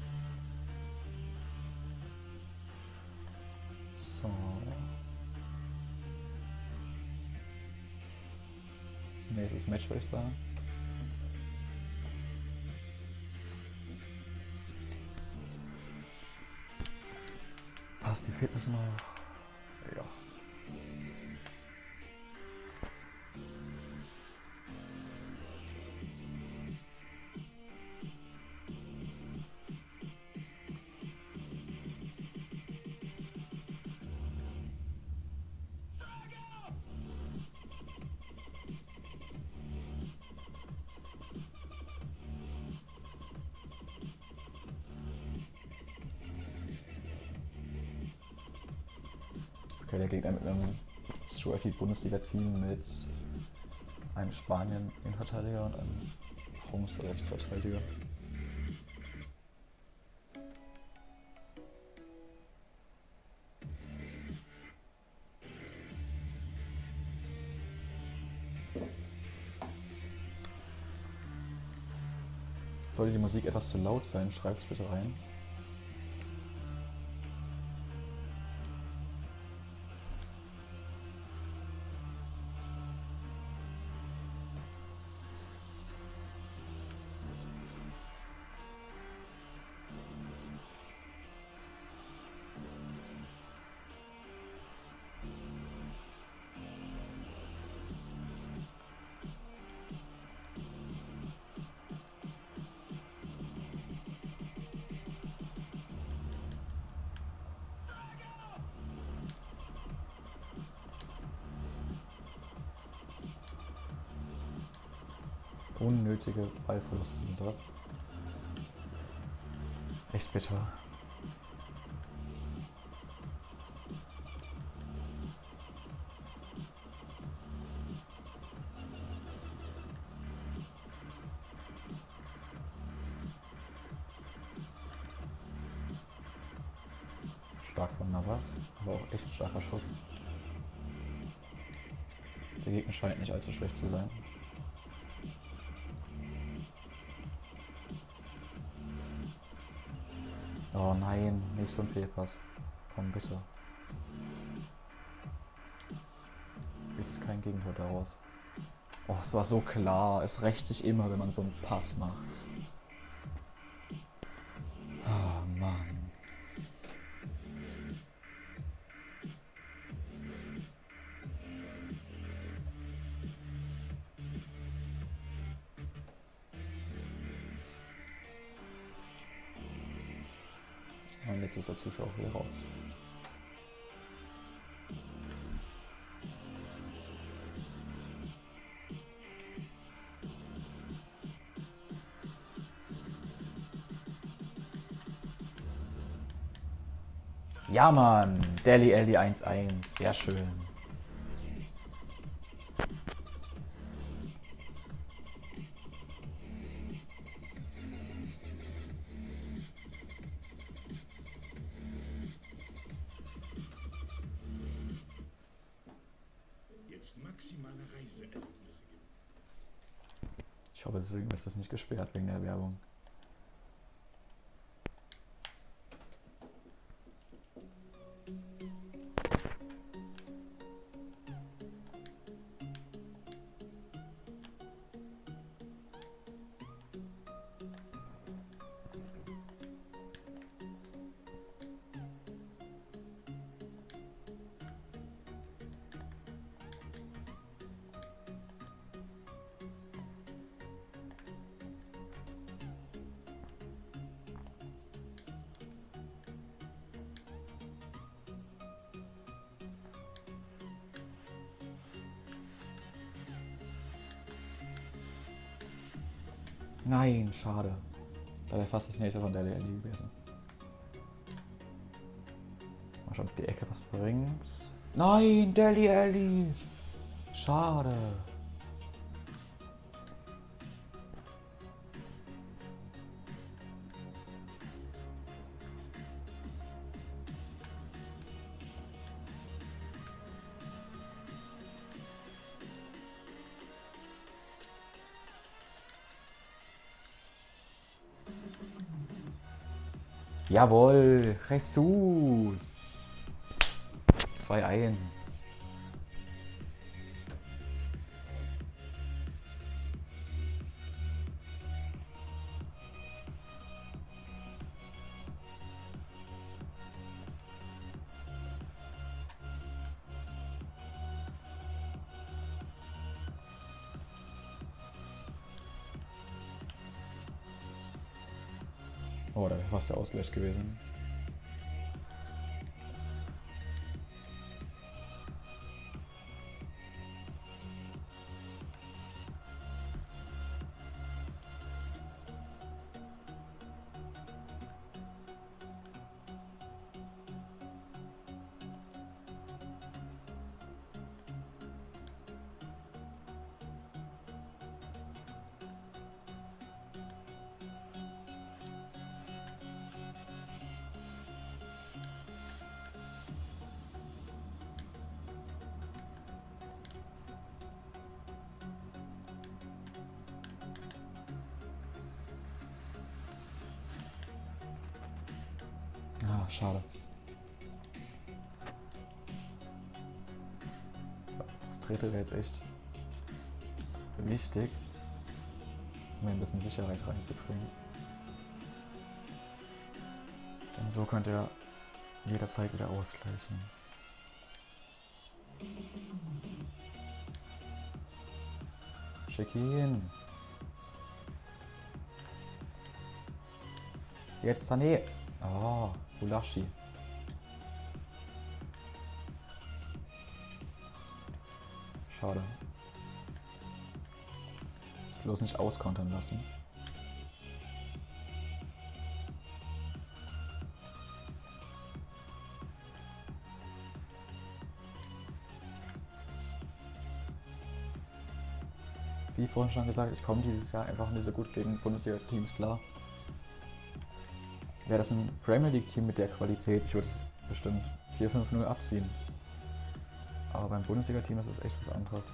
So. Nächstes Match würde ich sagen. Passt die Fitness noch? Ja. Okay, der Gegner mit einem Suafi-Bundesliga-Team mit einem Spanien-Innenverteidiger und einem Rechtsverteidiger. Sollte die Musik etwas zu laut sein, schreibt es bitte rein. Unnötige Ballverluste sind das. Echt bitter. Stark von Navas, aber auch echt starker Schuss. Der Gegner scheint nicht allzu schlecht zu sein. Oh nein, nicht so ein Fehlpass. Komm bitte. Wird es kein Gegentor daraus. Oh, es war so klar. Es rächt sich immer, wenn man so einen Pass macht. Oh Mann. Und jetzt ist der Zuschauer wieder raus. Ja Mann, Deli Alli 1-1, sehr schön. Jetzt maximale Reiseerlebnisse gibt. Ich hoffe, es ist nicht gesperrt wegen der Werbung. Nein, schade. Da wäre fast das nächste von Deli Alli gewesen. Mal schauen, ob die Ecke was bringt. Nein, Deli Alli! Schade. Jawohl, Jesus. 2-1. Oh, da wäre fast der Ausgleich gewesen. Ah, schade. Das dritte wäre jetzt echt wichtig, um ein bisschen Sicherheit reinzubringen. Denn so könnte er jederzeit wieder ausgleichen. Schick ihn. Jetzt Sané. Oh, Ulashi. Schade. Bloß nicht auskontern lassen. Wie vorhin schon gesagt, ich komme dieses Jahr einfach nicht so gut gegen Bundesliga-Teams klar. Wäre das ein Premier League-Team mit der Qualität, ich würde es bestimmt 4-5-0 abziehen. Aber beim Bundesliga-Team ist es echt was anderes.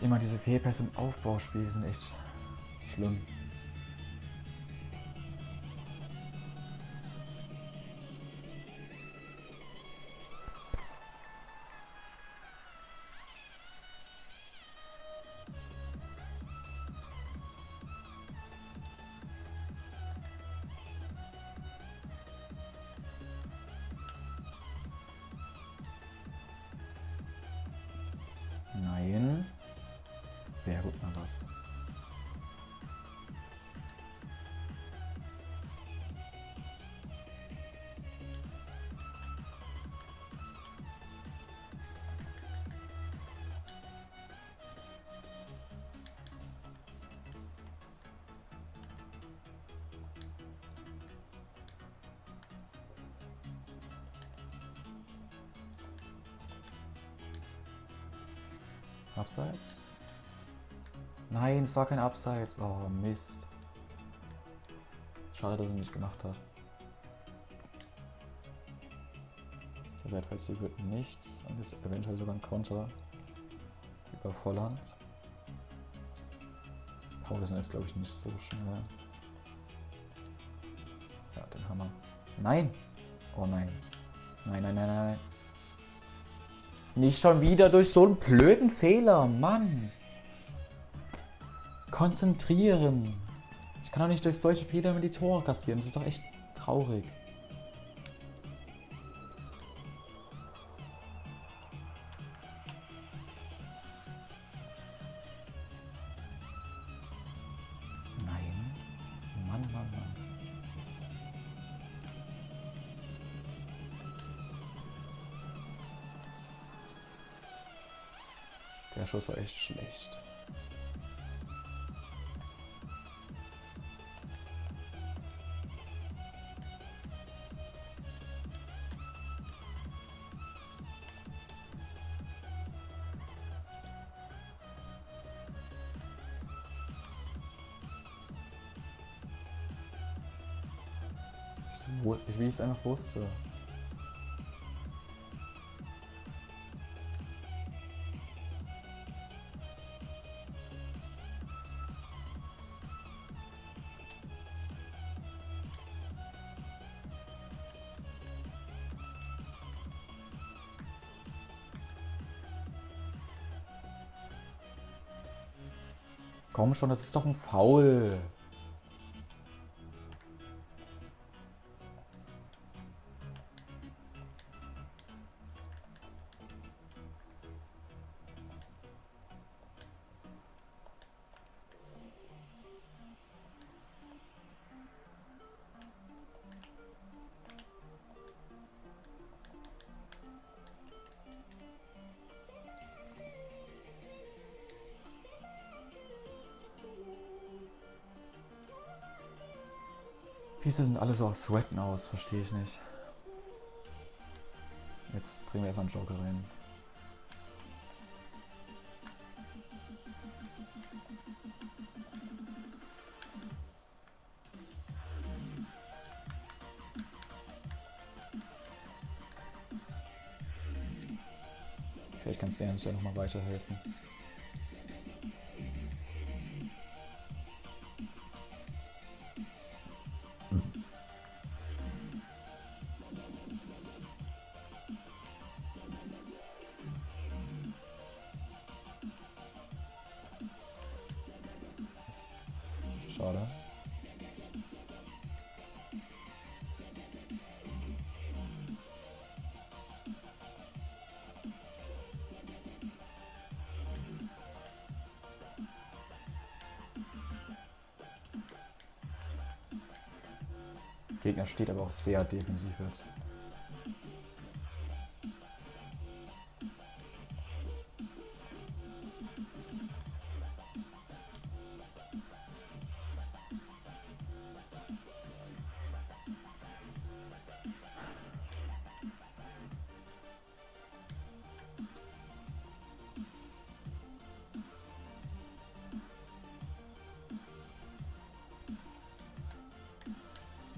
Immer diese Fehlpässe im Aufbauspiel sind echt schlimm. Nein. Sehr gut, Navas. Abseits? Nein, es war kein Abseits. Oh, Mist. Schade, dass er nicht gemacht hat. Seit Weizsäcker wird nichts und ist eventuell sogar ein Konter über Volland. Paulsen ist, glaube ich, nicht so schnell. Ja, den Hammer. Nein! Oh nein. Nein, nein, nein, nein. Nicht schon wieder durch so einen blöden Fehler, Mann! Konzentrieren! Ich kann doch nicht durch solche Fehler mit die Tore kassieren. Das ist doch echt traurig. Nein. Mann, Mann, Mann. Der Schuss war echt schlecht. Wie ich es einfach wusste. Komm schon, das ist doch ein Foul. Wieso sind alle so auf Sweaten aus? Verstehe ich nicht. Jetzt bringen wir erstmal einen Joker rein. Vielleicht kann der uns ja nochmal weiterhelfen. Schade. Der Gegner steht aber auch sehr defensiv jetzt.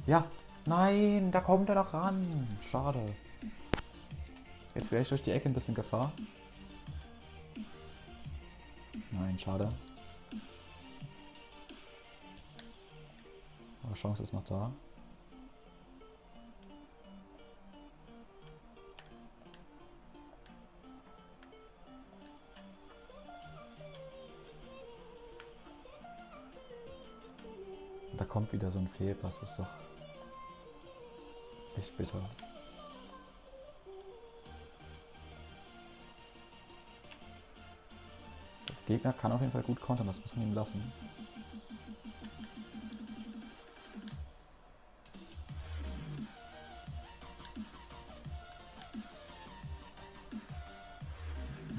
Ja, nein, da kommt er doch ran. Schade. Jetzt wäre ich durch die Ecke ein bisschen Gefahr. Nein, schade. Aber Chance ist noch da. Da kommt wieder so ein Fehlpass, das ist doch echt bitter. Der Gegner kann auf jeden Fall gut kontern, das muss man ihm lassen.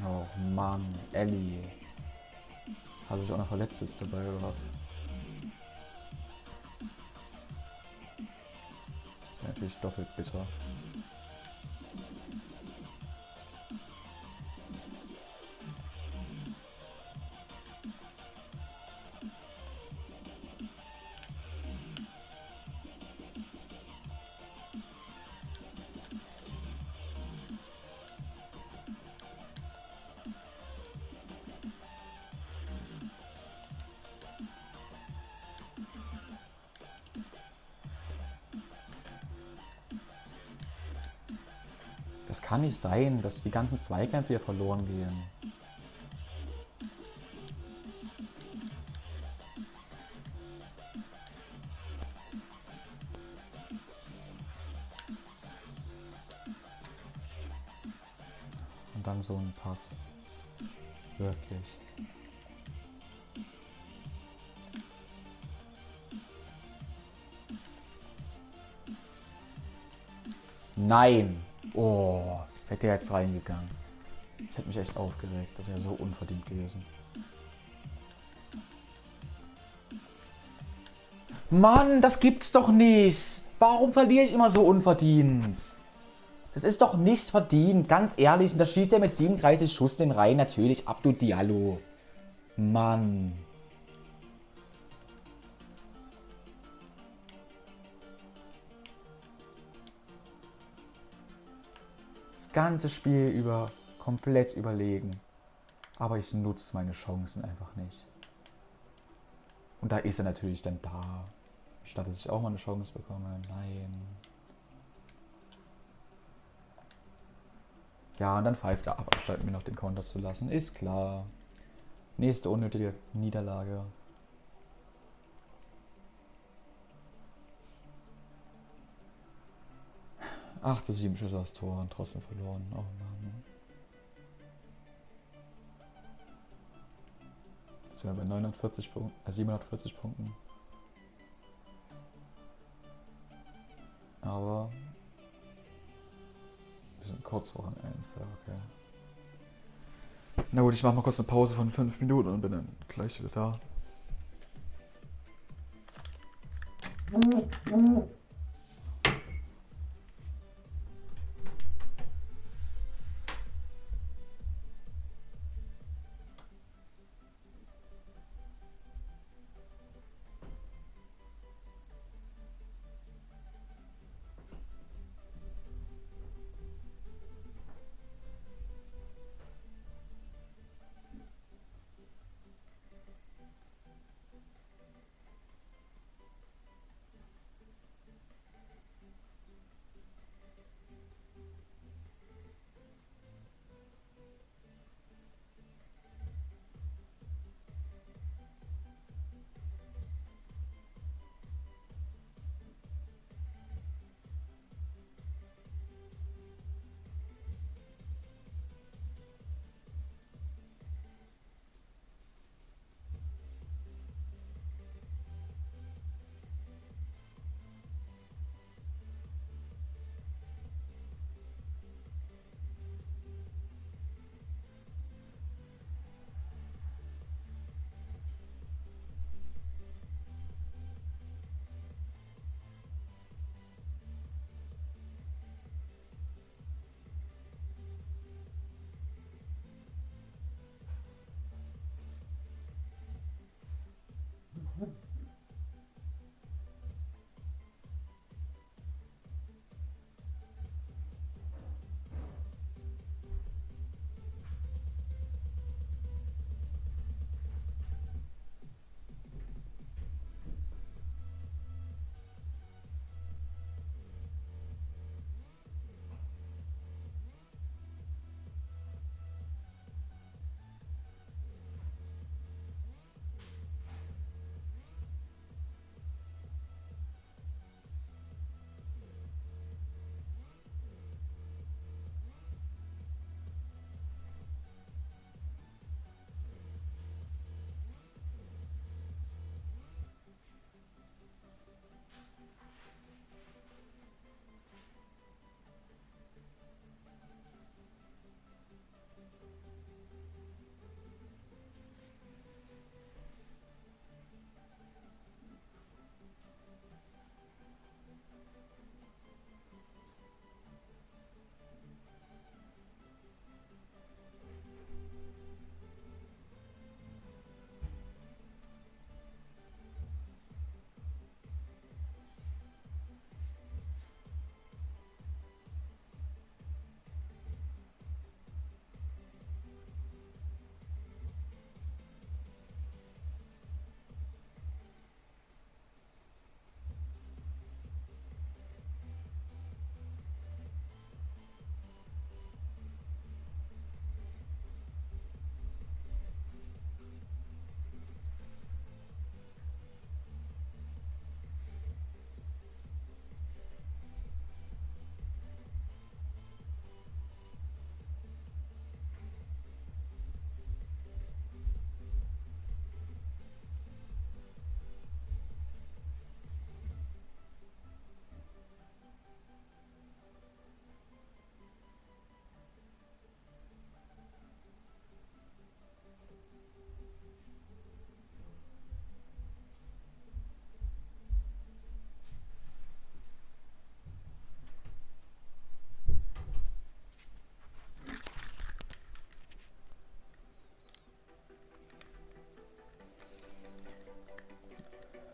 Oh Mann, Ellie. Hat sich auch noch verletzt jetzt dabei oder was? Das ist ja natürlich doppelt bitter. kann nicht sein, dass die ganzen Zweikämpfe hier verloren gehen. Und dann so ein Pass. Wirklich. Nein! Oh, hätte er jetzt reingegangen. Ich hätte mich echt aufgeregt. Das wäre so unverdient gewesen. Mann, das gibt's doch nicht! Warum verliere ich immer so unverdient? Das ist doch nicht verdient, ganz ehrlich. Und da schießt er mit 37 Schuss den rein. Natürlich, Abdou Diallo. Mann. Das ganze Spiel über komplett überlegen. Aber ich nutze meine Chancen einfach nicht. Und da ist er natürlich dann da. Statt dass ich auch mal eine Chance bekomme. Nein. Ja, und dann pfeift er ab, anstatt mir noch den Konter zu lassen. Ist klar. Nächste unnötige Niederlage. 7 Schüsse aufs Tor und trotzdem verloren. Oh Mann. Jetzt sind wir bei 740 Punkten. Aber wir sind kurz vor Rang 1. Ja, okay. Na gut, ich mache mal kurz eine Pause von 5 Minuten und bin dann gleich wieder da.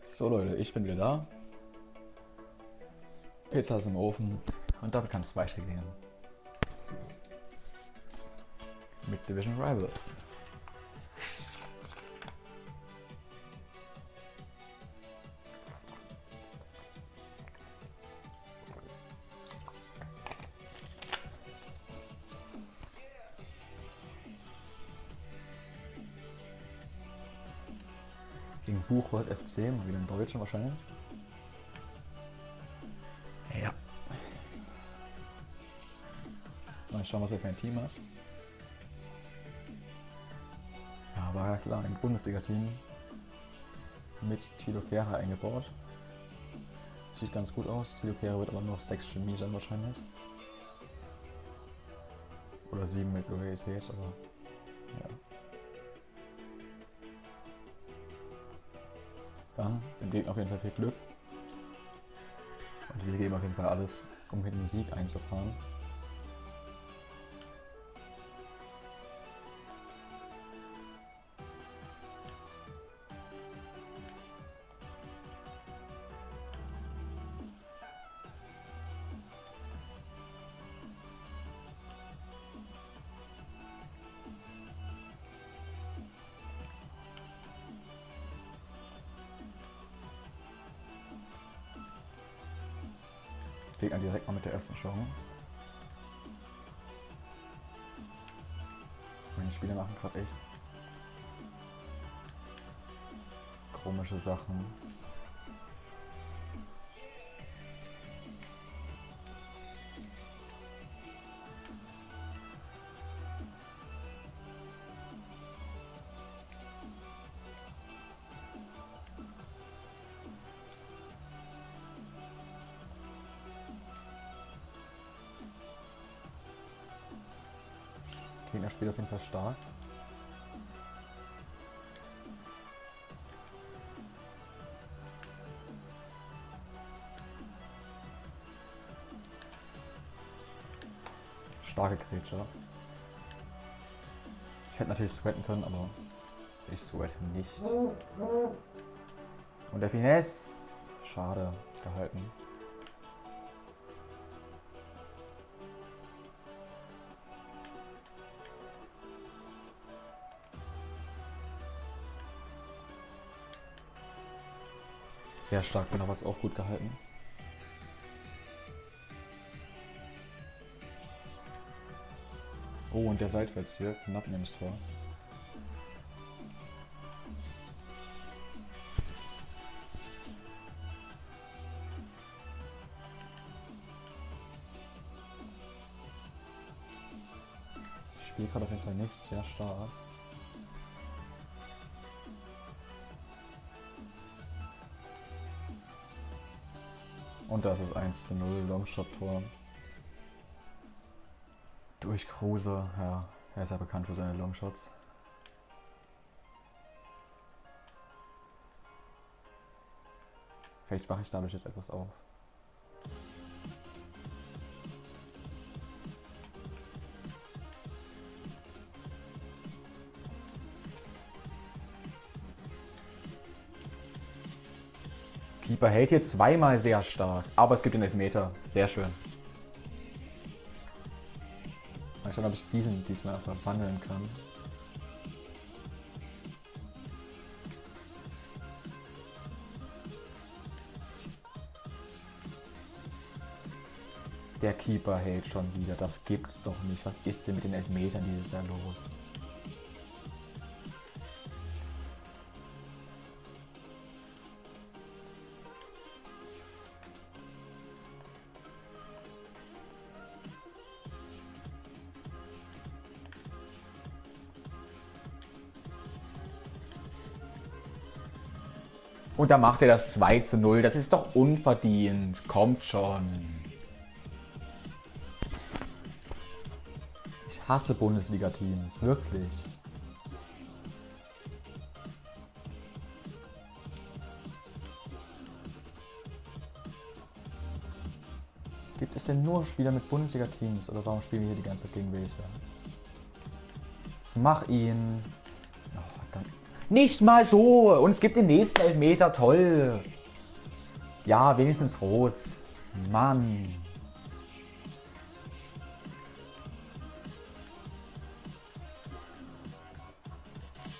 So Leute, ich bin wieder da. Pizza ist im Ofen und damit kann es weitergehen. Mit Division Rivals. Gegen Buchholz FC, mal wieder in Deutschen wahrscheinlich. Ja. Mal schauen, was er für ein Team hat. Ja, war ja klar, ein Bundesliga-Team mit Tilo Kehrer eingebaut. Sieht ganz gut aus. Tilo Kehrer wird aber nur auf 6 Chemie sein wahrscheinlich. Oder 7 mit Loyalität, aber ja. Dann dem Gegner auf jeden Fall viel Glück. Und wir geben auf jeden Fall alles, um hier den Sieg einzufahren. Gegner direkt mal mit der ersten Chance. Meine Spieler machen gerade echt komische Sachen. Gegner spielt auf jeden Fall stark. Starke Grätsche. Ich hätte natürlich sweaten können, aber ich sweate nicht. Und der Finesse. Schade gehalten. Sehr stark, genau, was auch gut gehalten. Oh, und der Seitwärts hier, knapp neben das Tor. Das Spiel gerade auf jeden Fall nicht sehr stark. Und das ist 1:0 Longshot-Tor. Durch Kruse, ja, er ist ja bekannt für seine Longshots. Vielleicht mache ich dadurch jetzt etwas auf. Keeper hält hier zweimal sehr stark, aber es gibt den Elfmeter. Sehr schön. Mal schauen, ob ich diesen diesmal verwandeln kann. Der Keeper hält schon wieder. Das gibt's doch nicht. Was ist denn mit den Elfmetern dieses Jahr los? Und da macht er das 2:0. Das ist doch unverdient. Kommt schon. Ich hasse Bundesliga-Teams. Wirklich. Gibt es denn nur Spieler mit Bundesliga-Teams? Oder warum spielen wir hier die ganze Zeit gegen welche? Mach ihn. Oh, verdammt. Nicht mal so. Und es gibt den nächsten Elfmeter. Toll. Ja, wenigstens rot. Mann.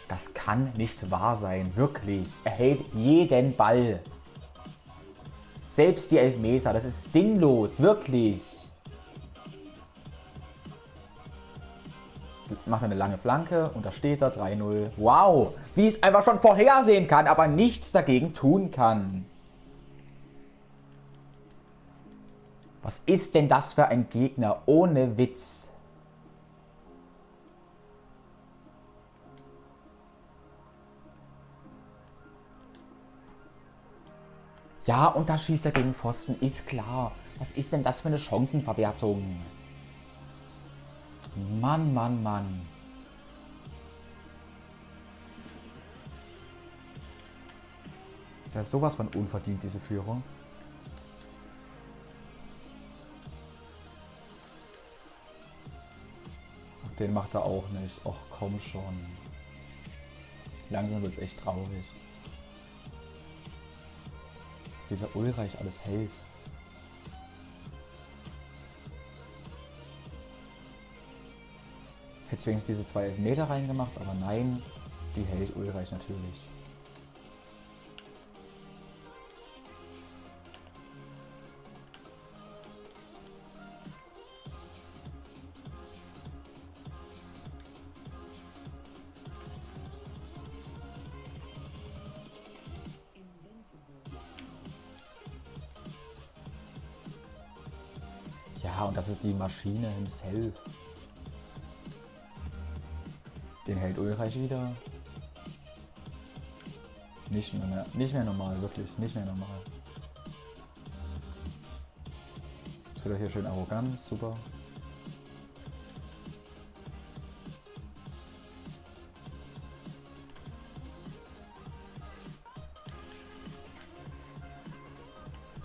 Das kann nicht wahr sein. Wirklich. Er hält jeden Ball. Selbst die Elfmeter. Das ist sinnlos. Wirklich. Macht eine lange Flanke und da steht er 3-0. Wow, wie ich es einfach schon vorhersehen kann, aber nichts dagegen tun kann. Was ist denn das für ein Gegner? Ohne Witz. Ja, und da schießt er gegen Pfosten, ist klar. Was ist denn das für eine Chancenverwertung? Mann, Mann, Mann. Ist ja sowas von unverdient, diese Führung. Und den macht er auch nicht. Och, komm schon. Langsam wird es echt traurig. Dass dieser Ulreich alles hält. Hätte wenigstens diese 2 Elfmeter reingemacht, aber nein, die hält Ulreich natürlich. Ja, und das ist die Maschine himself. Den hält Ulreich wieder. Nicht mehr normal, wirklich, nicht mehr normal. Jetzt wird er hier schön arrogant, super.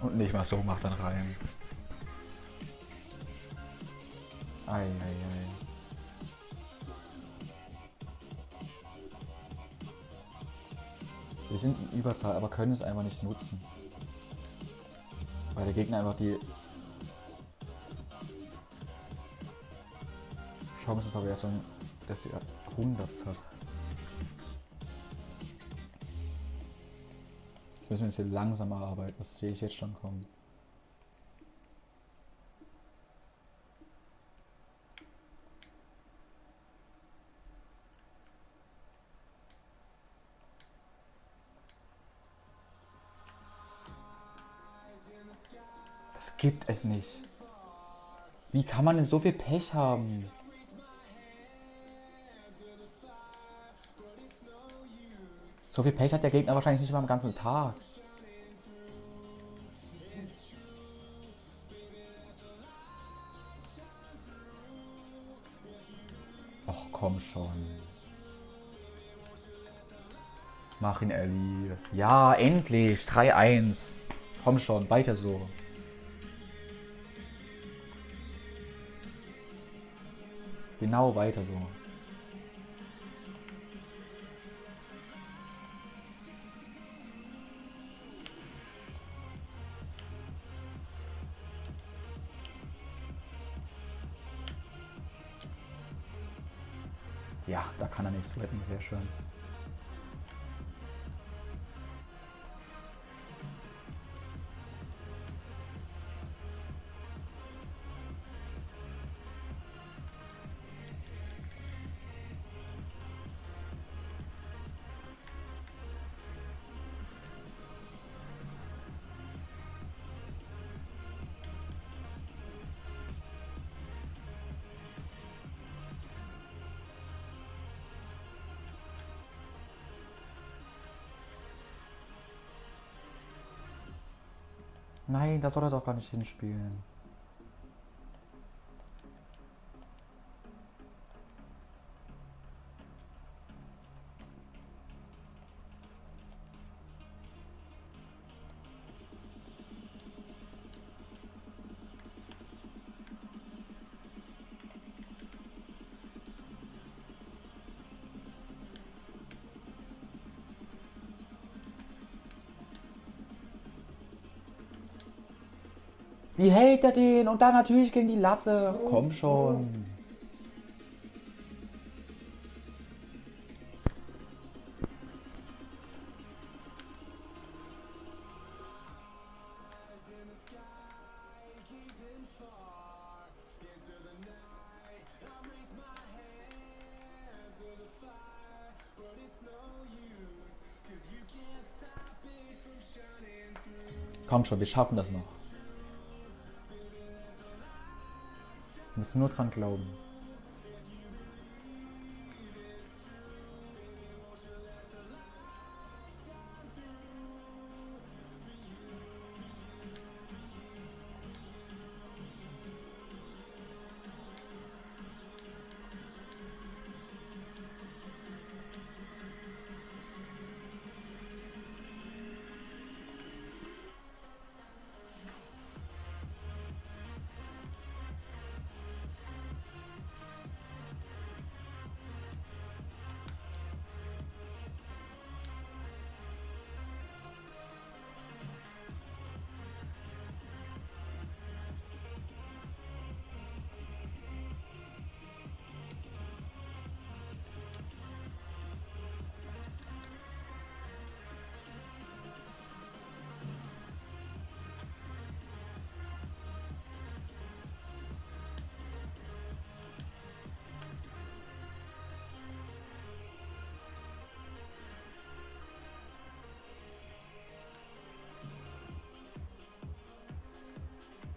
Und nicht mal so macht dann rein. Ei, ei, ei. Wir sind in Überzahl, aber können es einfach nicht nutzen. Weil der Gegner einfach die Chancenverwertung des Jahrhunderts hat. Jetzt müssen wir jetzt hier langsamer arbeiten, das sehe ich jetzt schon kommen. Das gibt es nicht. Wie kann man denn so viel Pech haben? So viel Pech hat der Gegner wahrscheinlich nicht mal am ganzen Tag. Och, komm schon. Mach ihn, Ellie. Ja, endlich. 3-1. Komm schon, weiter so. Genau, weiter so. Ja, da kann er nicht sweaten, sehr schön. Nein, da soll er doch gar nicht hinspielen. Wie hält er den? Und dann natürlich gegen die Latte. Komm schon. Komm schon, wir schaffen das noch. Wir müssen nur dran glauben.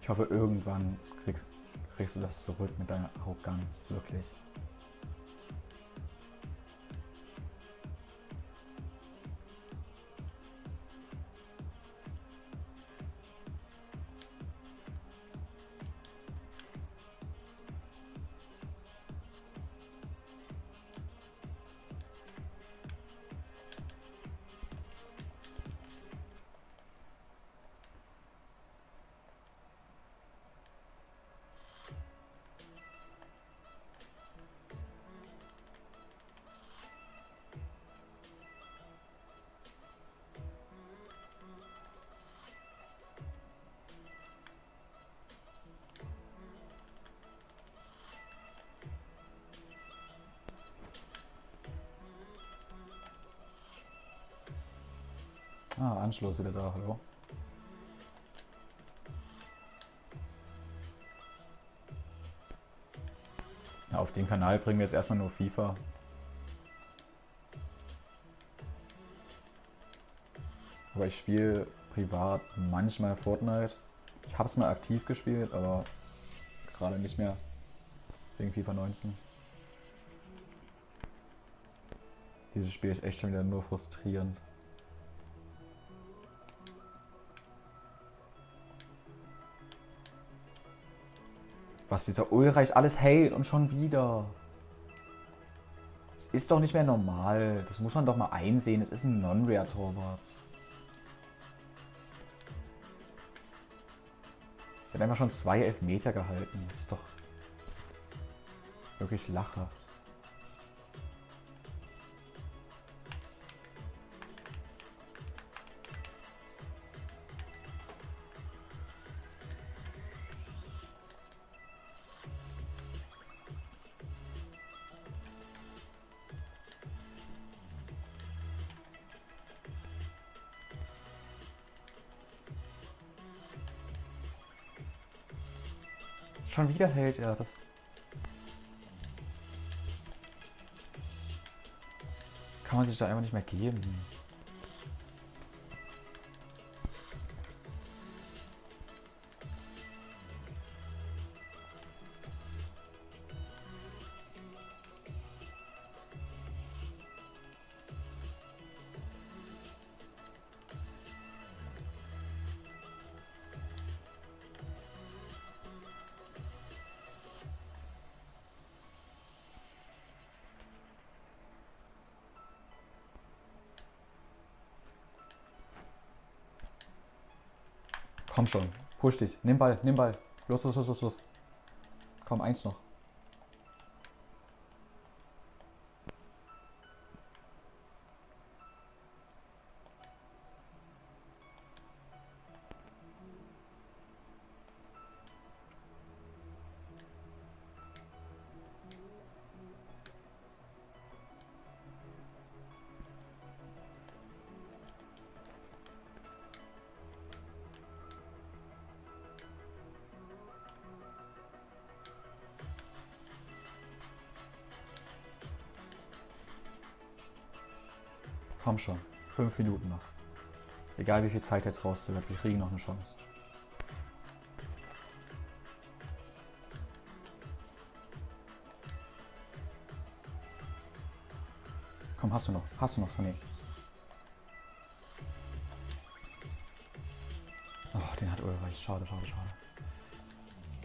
Ich hoffe, irgendwann kriegst du das zurück mit deiner Arroganz, wirklich. Ah, Anschluss wieder da, hallo. Ja, auf dem Kanal bringen wir jetzt erstmal nur FIFA. Aber ich spiele privat manchmal Fortnite. Ich habe es mal aktiv gespielt, aber gerade nicht mehr wegen FIFA 19. Dieses Spiel ist echt schon wieder nur frustrierend. Was dieser Ulreich alles hält und schon wieder. Das ist doch nicht mehr normal. Das muss man doch mal einsehen. Es ist ein Non-Rare-Torwart. Der hat einfach schon 2 Elfmeter gehalten. Das ist doch wirklich Lache. Schon wieder hält er. Das kann man sich da einfach nicht mehr geben. Komm schon. Push dich. Nimm Ball, nimm Ball. Los, los, los, los, los. Komm, 1 noch. Komm schon. 5 Minuten noch. Egal wie viel Zeit jetzt rauszögert, wir kriegen noch eine Chance. Komm, hast du noch, Sané. Oh, den hat Ulreich. Schade.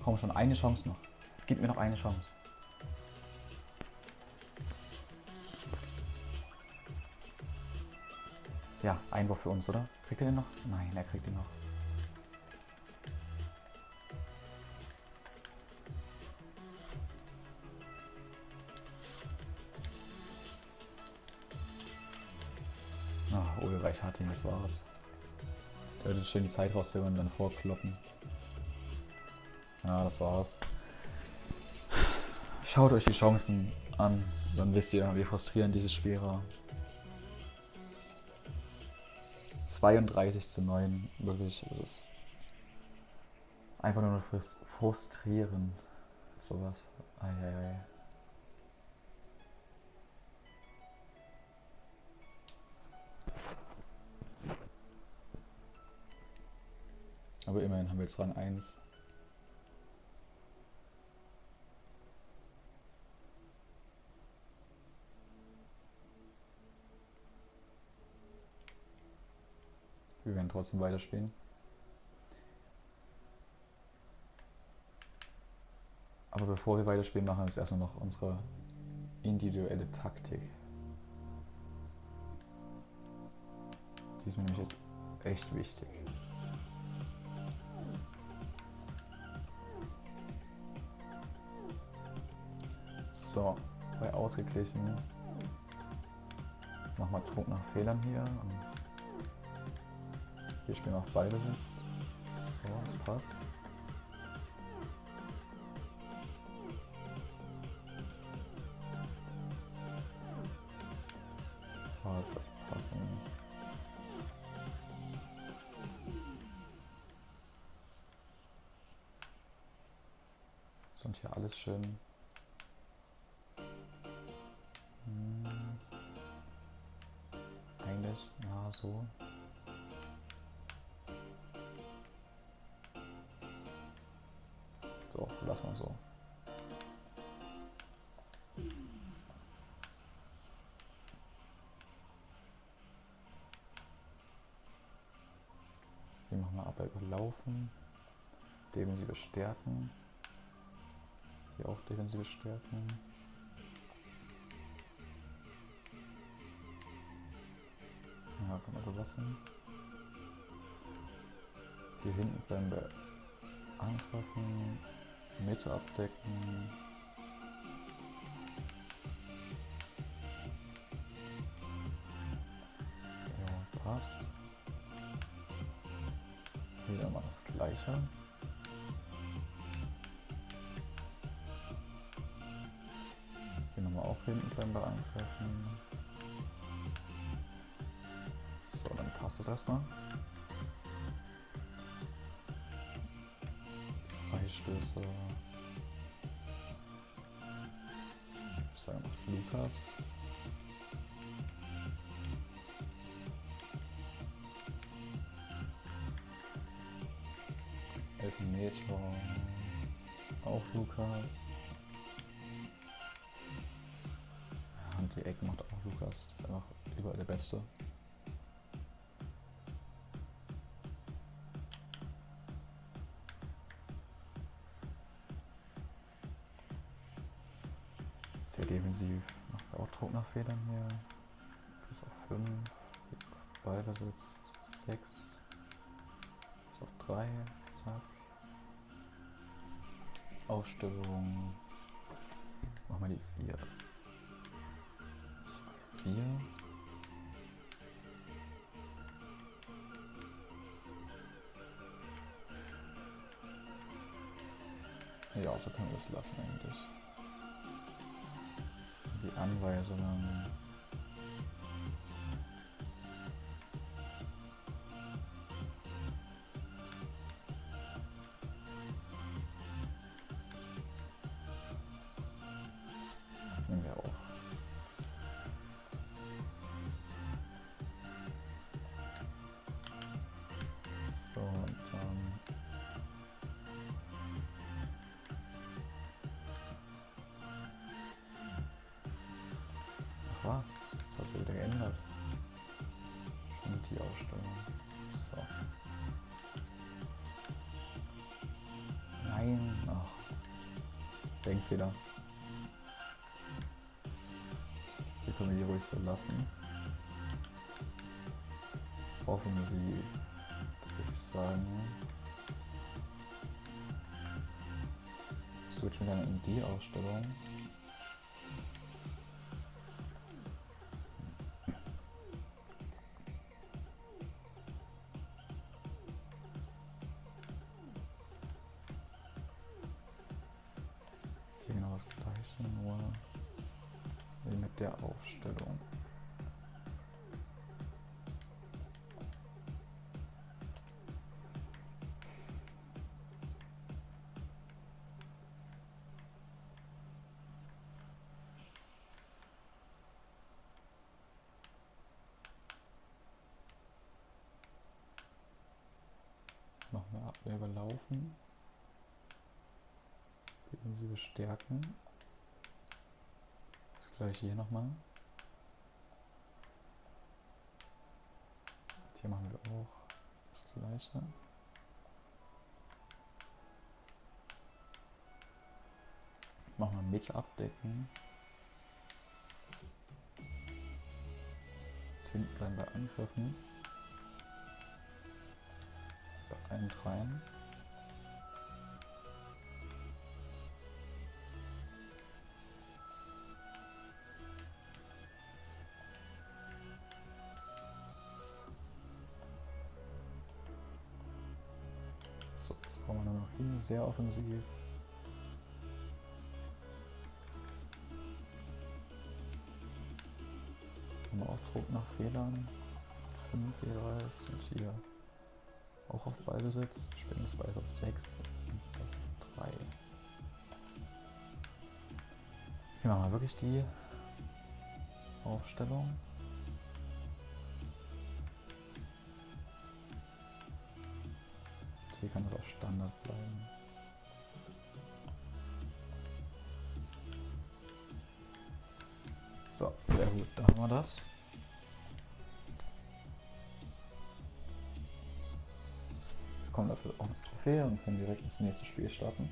Komm schon, eine Chance noch. Gib mir noch eine Chance. Ja, Einwurf für uns, oder? Kriegt er den noch? Nein, er kriegt ihn noch. Ach, Ulreich hat ihn, das war's. Der wird schön die Zeit rauszögern und dann vorkloppen. Ja, das war's. Schaut euch die Chancen an, dann wisst ihr, wie frustrierend dieses Spiel war. 32:9, wirklich, das ist einfach nur frustrierend. Sowas. Eieiei. Aber immerhin haben wir jetzt Rang 1. Wir werden trotzdem weiterspielen. Aber bevor wir weiterspielen, machen wir jetzt erstmal noch unsere individuelle Taktik. Die ist mir nämlich jetzt echt wichtig. So, bei ausgeglichen. Mach mal Druck nach Fehlern hier. Und hier spielen wir auch beide jetzt. So, das passt. Passen. So, und hier alles schön. Eigentlich, ja, so. So, lass mal so. Hier machen wir Abwehr überlaufen. Defensive Stärken. Hier auch defensive Stärken. Ja, kann man so lassen. Hier hinten bleiben wir angreifen. Mitte abdecken. Ja, passt. Hier mal das Gleiche. Hier nochmal auch hinten bleiben wir angreifen. So, dann passt das erstmal. Freistöße. Ich sage noch Lukas. Elfmeter. Auch Lukas. Und die Ecken macht auch Lukas. Ist einfach überall der Beste. Sehr defensiv. Macht auch Druck nach Federn hier. Das ist auf 5. Ballbesitz 6. Das ist auf 3. Zack. Aufstellung. Machen wir die 4. 4. Ja, so können wir das lassen eigentlich. Die Anweisungen. Nehmen wir auch. Was? Das hat sich wieder geändert. Und die Ausstellung. So. Nein. Ach. Denkfehler. Hier können wir die ruhig so lassen. Brauchen wir sie, würde ich sagen. Switchen wir dann in die Ausstellung. Hier genau das gleiche, nur mit der Aufstellung. Noch mehr Abwehr überlaufen. Defensive stärken. Das gleiche hier nochmal. Hier machen wir auch das gleiche. Machen wir Mitte abdecken. Hinten bleiben bei Angriffen. Eintreiben. So, jetzt brauchen wir nur noch hier sehr offensiv. Haben wir auch Druck nach Fehlern. 5 jeweils und hier auch auf Ballbesitz. Spannungsweise auf 6 und das 3. Hier machen wir wirklich die Aufstellung. Hier kann es auch Standard bleiben. So, sehr gut, da haben wir das. Wir bekommen dafür auch eine Trophäe und können direkt ins nächste Spiel starten.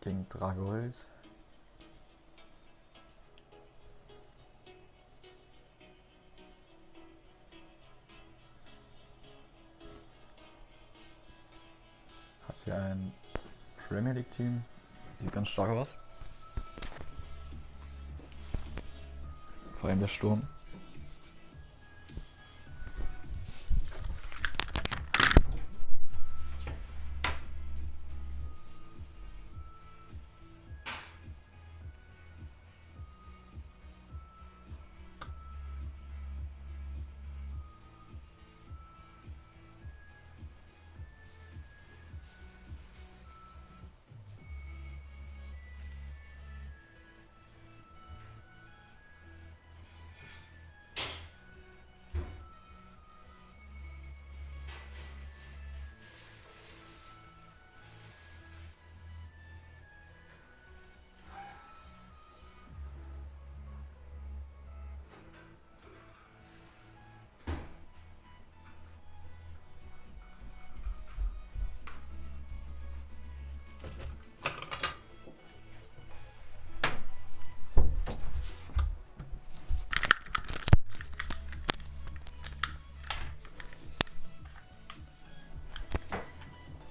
Gegen Dragols. Hat hier ein Premier League Team. Sieht ganz stark aus. Vor allem der Sturm.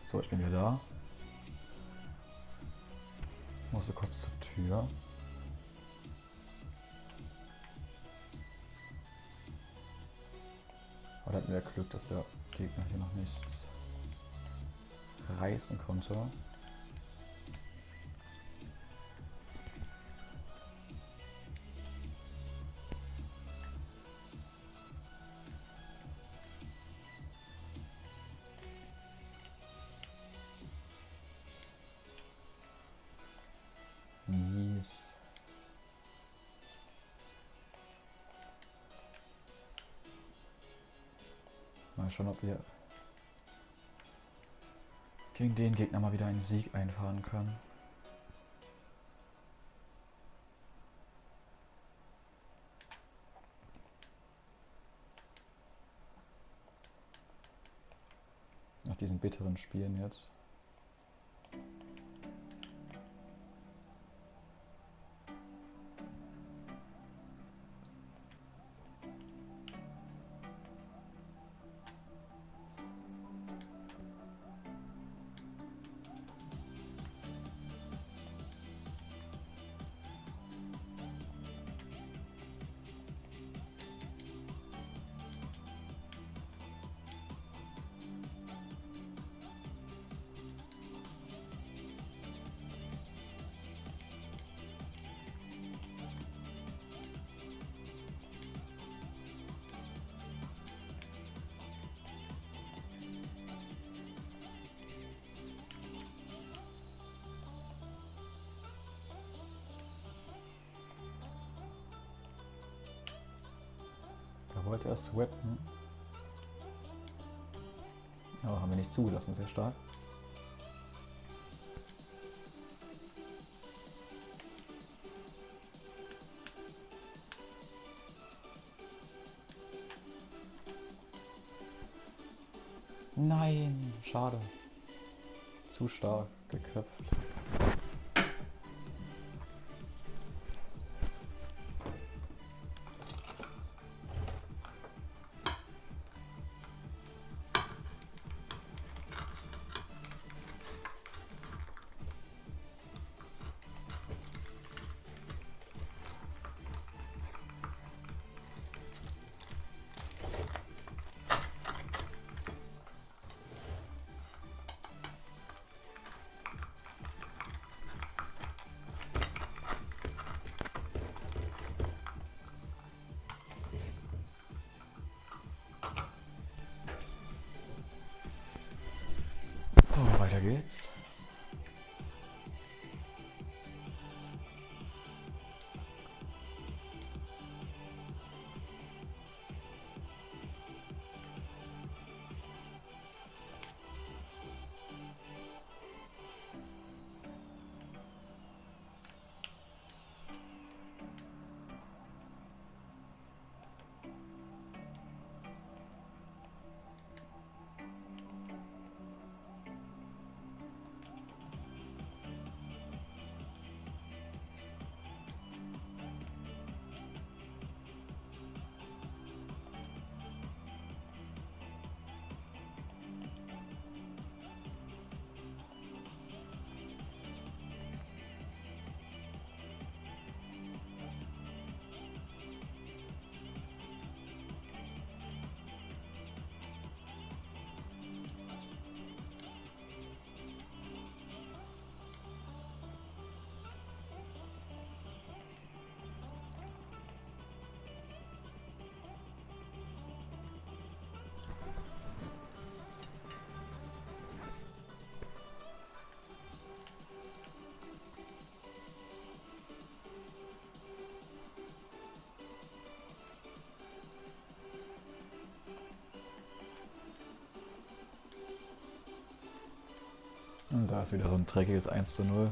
So, ich bin wieder da. Musste kurz zur Tür. Aber da hatten wir Glück, dass der Gegner hier noch nichts reißen konnte. Mies. Mal schauen, ob wir gegen den Gegner mal wieder einen Sieg einfahren können. diesen bitteren Spielen jetzt. Da wollte er sweaten. Aber haben wir nicht zugelassen, sehr stark. Nein, schade. Zu stark geköpft. So, weiter geht's. Und da ist wieder so ein dreckiges 1:0.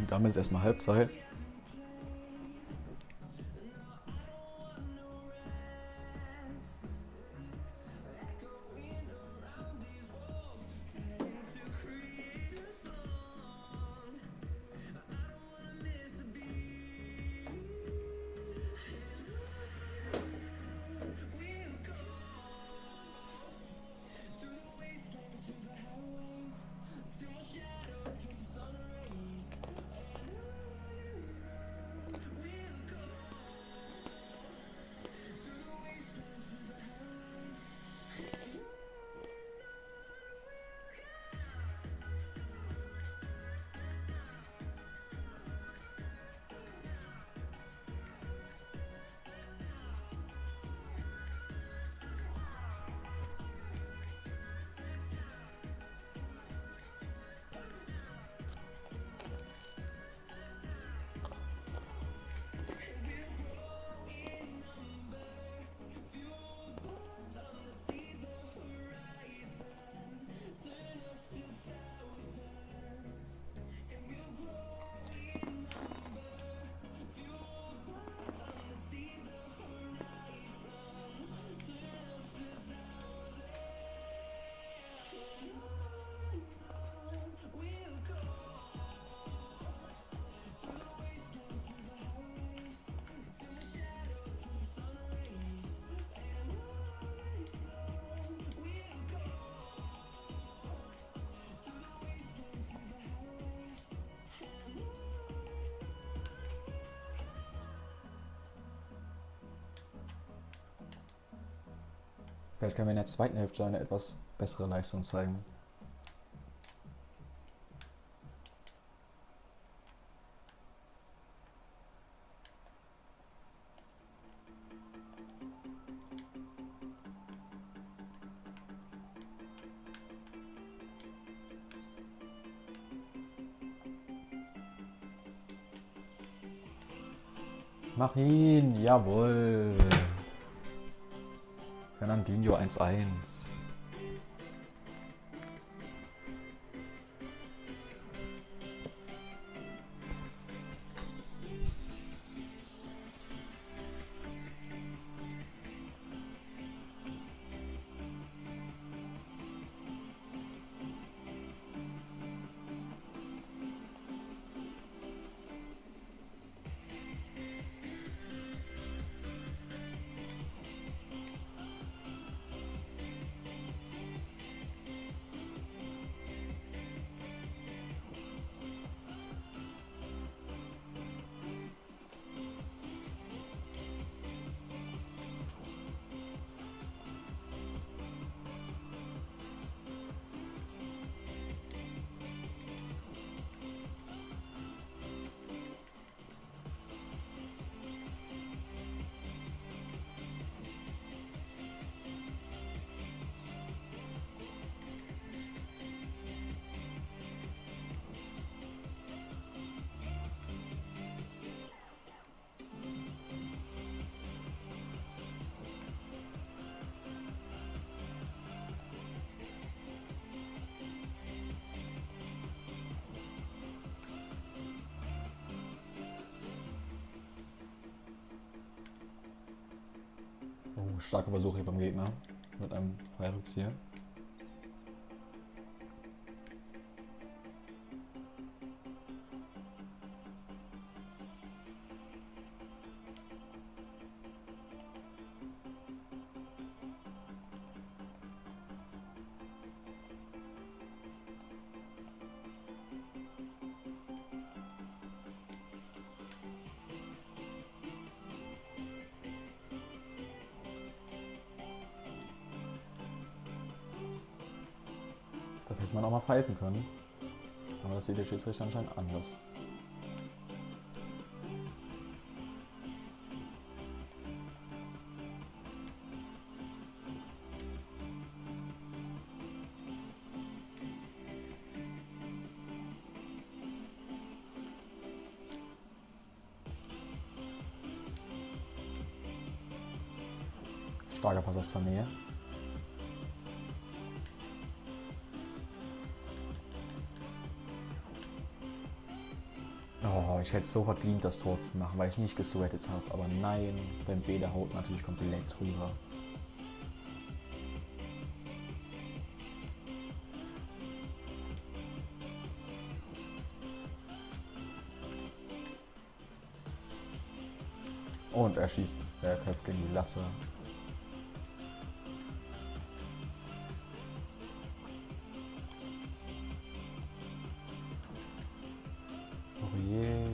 Damit ist erstmal Halbzeit. Vielleicht können wir in der zweiten Hälfte eine etwas bessere Leistung zeigen. Mach ihn, jawohl. Fernandinho 1-1. Oh, starker Versuch hier beim Gegner. Mit einem Freirucks. Das hätte man auch mal pfeifen können. Aber das sieht der Schiedsrichter anscheinend anders. Starker Pass aus der Nähe. ich hätte so verdient, das Tor zu machen, weil ich nicht gesweatet habe. Aber nein, dein Bede haut natürlich komplett drüber. Und er schießt, er köpft gegen die Latte. Oh je.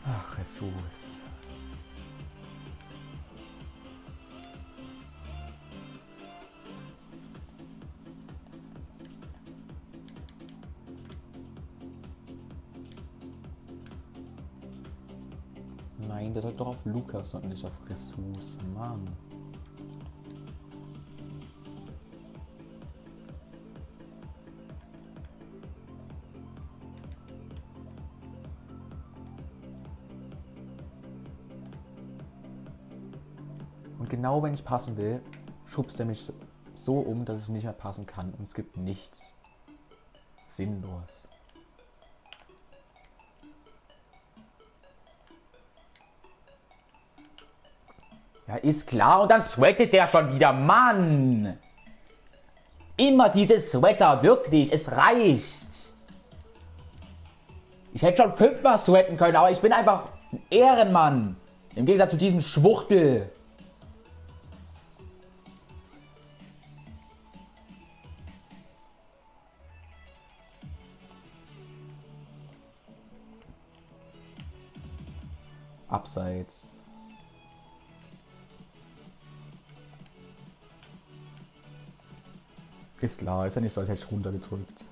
Ach, Jesus. Nein, der sollte doch auf Lukas und nicht auf Jesus. Mann. Und genau wenn ich passen will, schubst er mich so um, dass ich nicht mehr passen kann. Und es gibt nichts. Sinnlos. Ja, ist klar. Und dann sweatet der schon wieder. Mann! Immer dieses Sweater, wirklich. Es reicht. Ich hätte schon 5-mal sweaten können, aber ich bin einfach ein Ehrenmann. Im Gegensatz zu diesem Schwuchtel. Abseits. Ist klar, ist ja nicht so, als hätte ich runtergedrückt.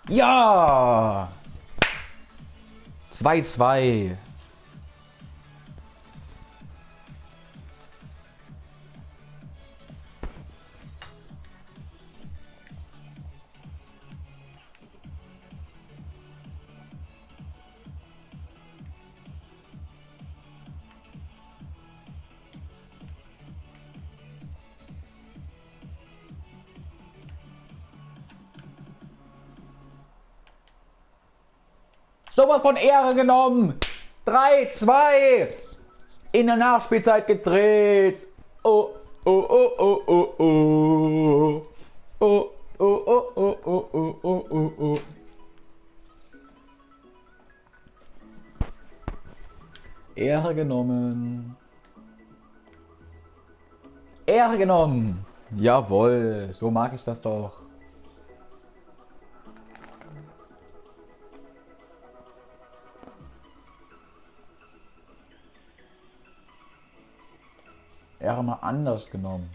Ja! 2-2. Sowas von Ehre genommen. 3-2. In der Nachspielzeit gedreht. Oh, oh, oh, oh, oh, oh. Oh, oh, oh, oh, oh, oh, oh, oh, oh. Ehre genommen. Ehre genommen. Jawohl, so mag ich das doch. Ehre mal anders genommen.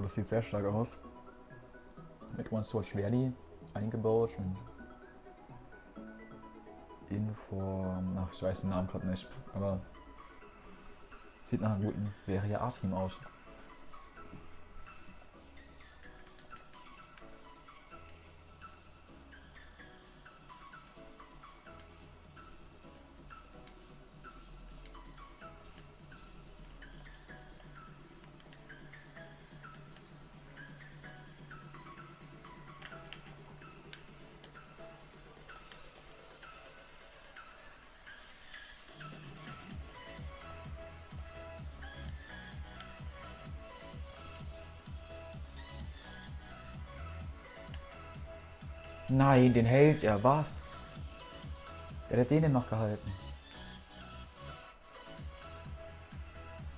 das sieht sehr stark aus. Mit One-Sword Schwerdi eingebaut und Inform. Ach, ich weiß den Namen gerade nicht, aber sieht nach einem guten Serie A-Team aus. Nein, den hält er, was? Der hat den denn noch gehalten.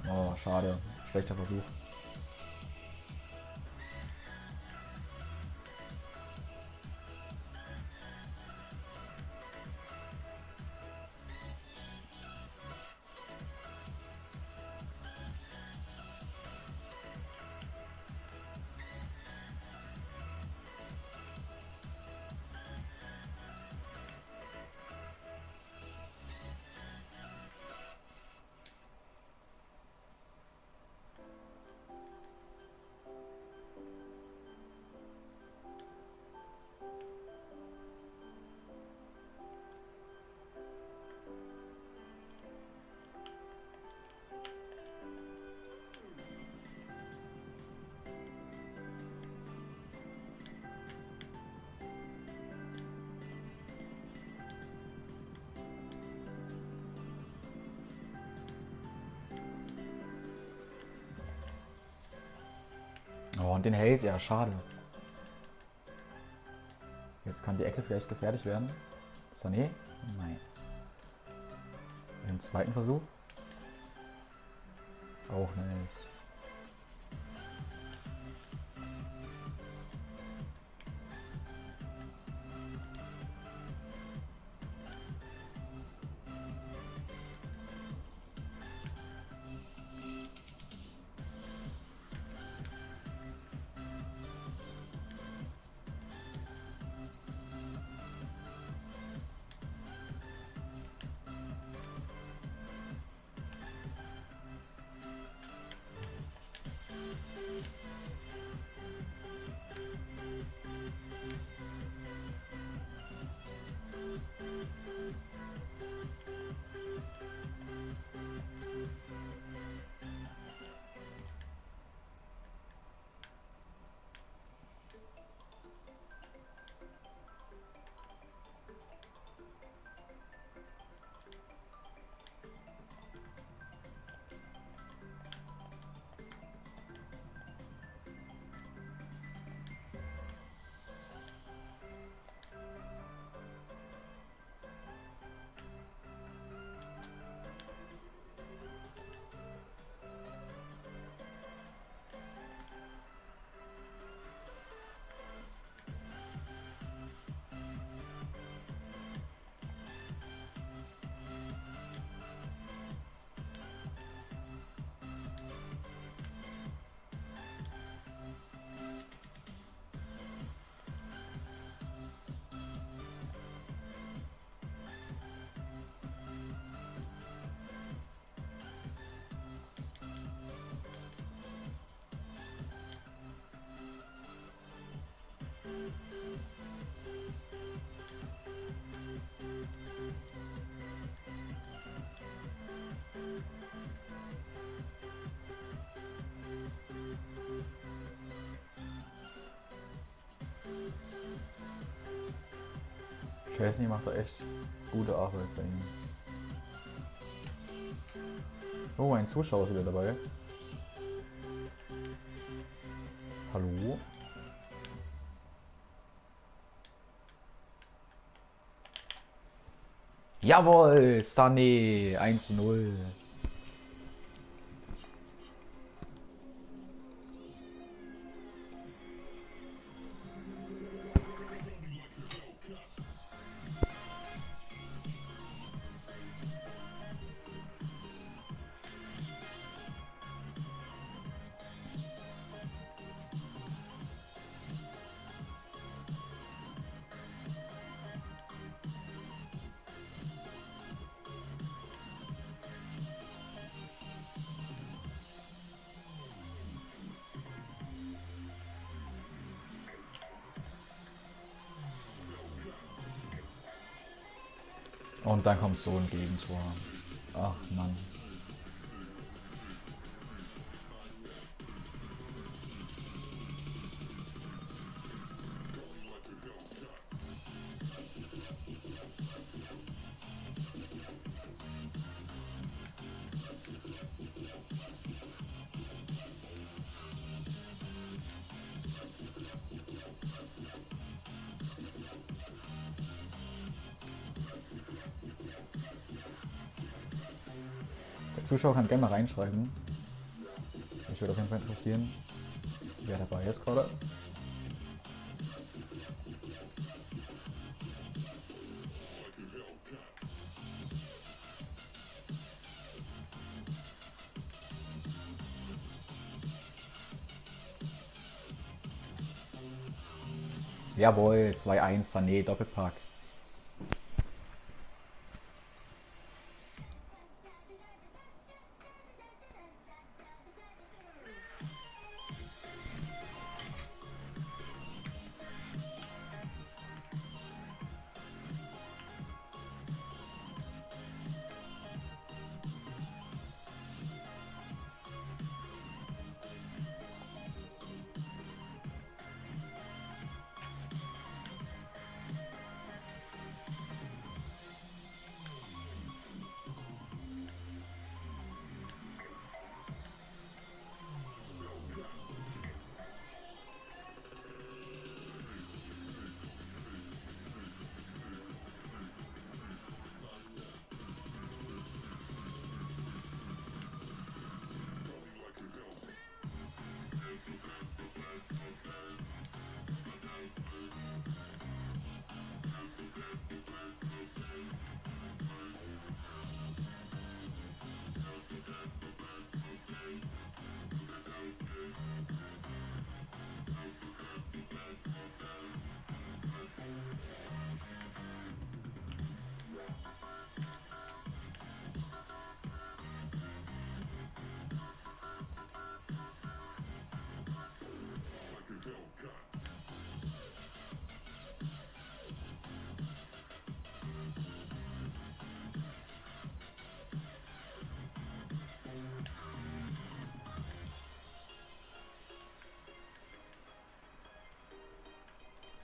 Oh, schade. Schlechter Versuch. Oh, und den hält er, schade. Jetzt kann die Ecke vielleicht gefährlich werden. Sané? Nein. Den zweiten Versuch? Auch nicht. Chesney macht da echt gute Arbeit bei ihm. Oh, ein Zuschauer ist wieder dabei. Hallo? Jawohl, Sané, 1:0. Und dann kommt so ein Gegentor. Ach Mann. Der Zuschauer kann gerne mal reinschreiben. Mich würde auf jeden Fall interessieren, wer dabei ist gerade. Jawohl, 2-1, Sané, Doppelpack.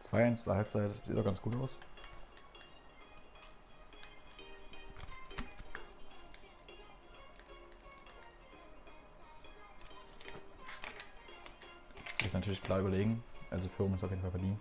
Zwei 1 zur Halbzeit, sieht doch ganz gut aus. Ist natürlich klar überlegen, also Führung ist auf jeden Fall verdient.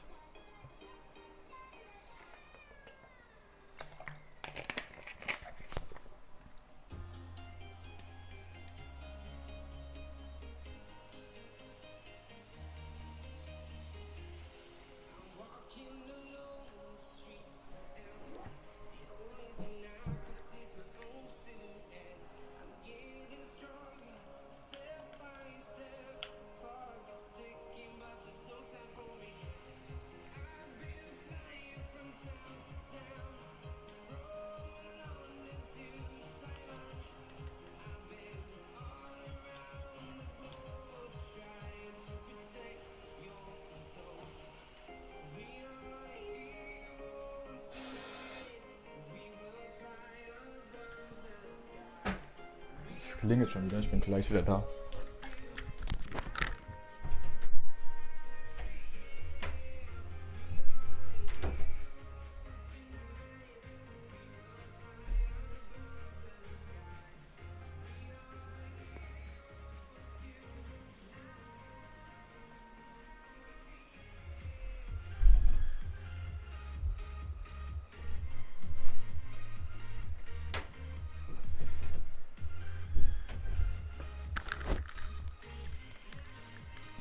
Es klingelt schon wieder, ich bin gleich wieder da.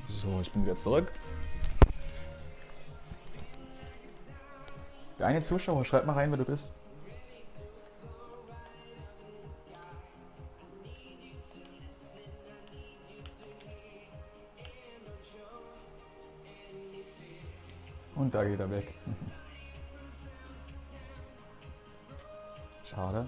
So, ich bin wieder zurück. Der eine Zuschauer, schreib mal rein, wer du bist. Und da geht er weg. Schade.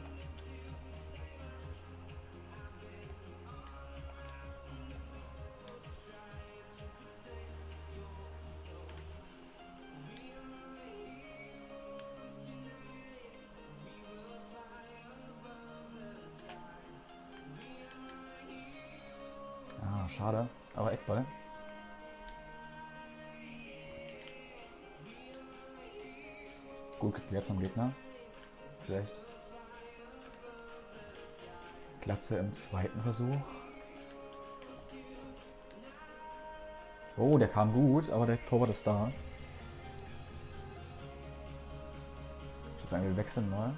schade, aber Eckball. Gut geklärt vom Gegner. Vielleicht klappt es ja im zweiten Versuch. Oh, der kam gut, aber der Torwart ist da. Ich würde sagen, wir wechseln mal.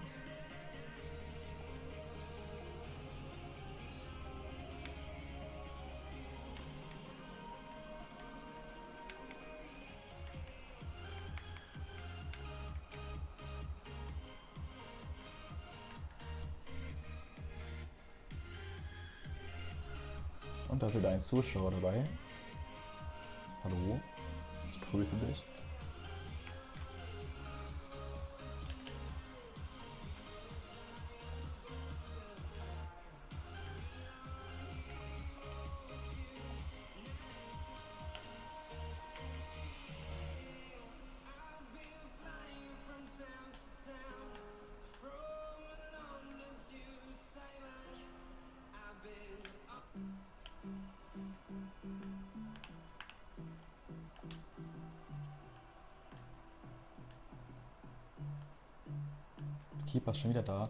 Und da ist wieder ein Zuschauer dabei. Hallo, ich grüße dich. Keeper ist schon wieder da.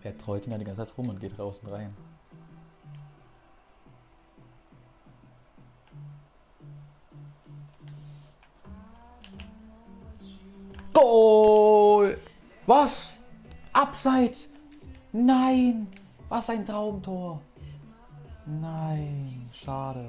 Er treut ihn ja die ganze Zeit rum und geht draußen rein. Goal! Was? Abseits! Nein! Was ein Traumtor! Nein, schade.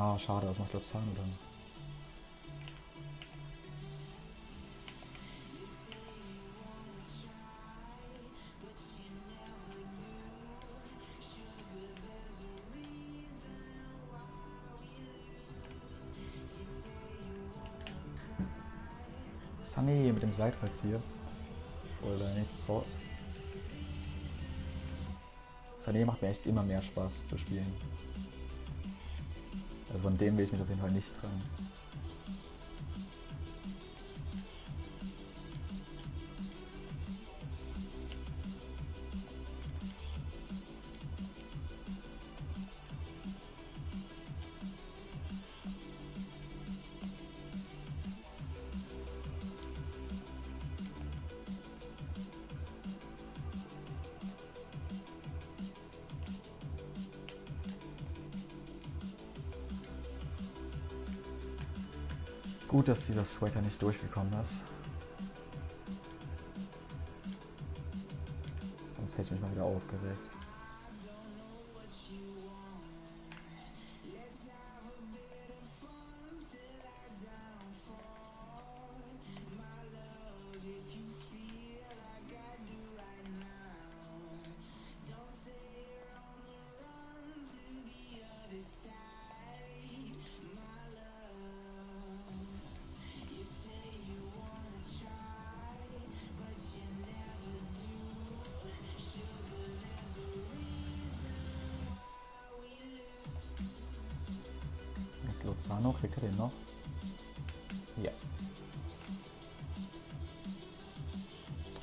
Ah, schade, das macht Lozano dann. Sané mit dem Seitwärts hier. Oder nichts draus. Sané macht mir echt immer mehr Spaß zu spielen. Also von dem will ich mich auf jeden Fall nicht trennen. Gut, dass dieser Sweater nicht durchgekommen ist. Sonst hätte ich mich mal wieder aufgeregt. Jetzt Lozano, kriegt er den noch? Ja.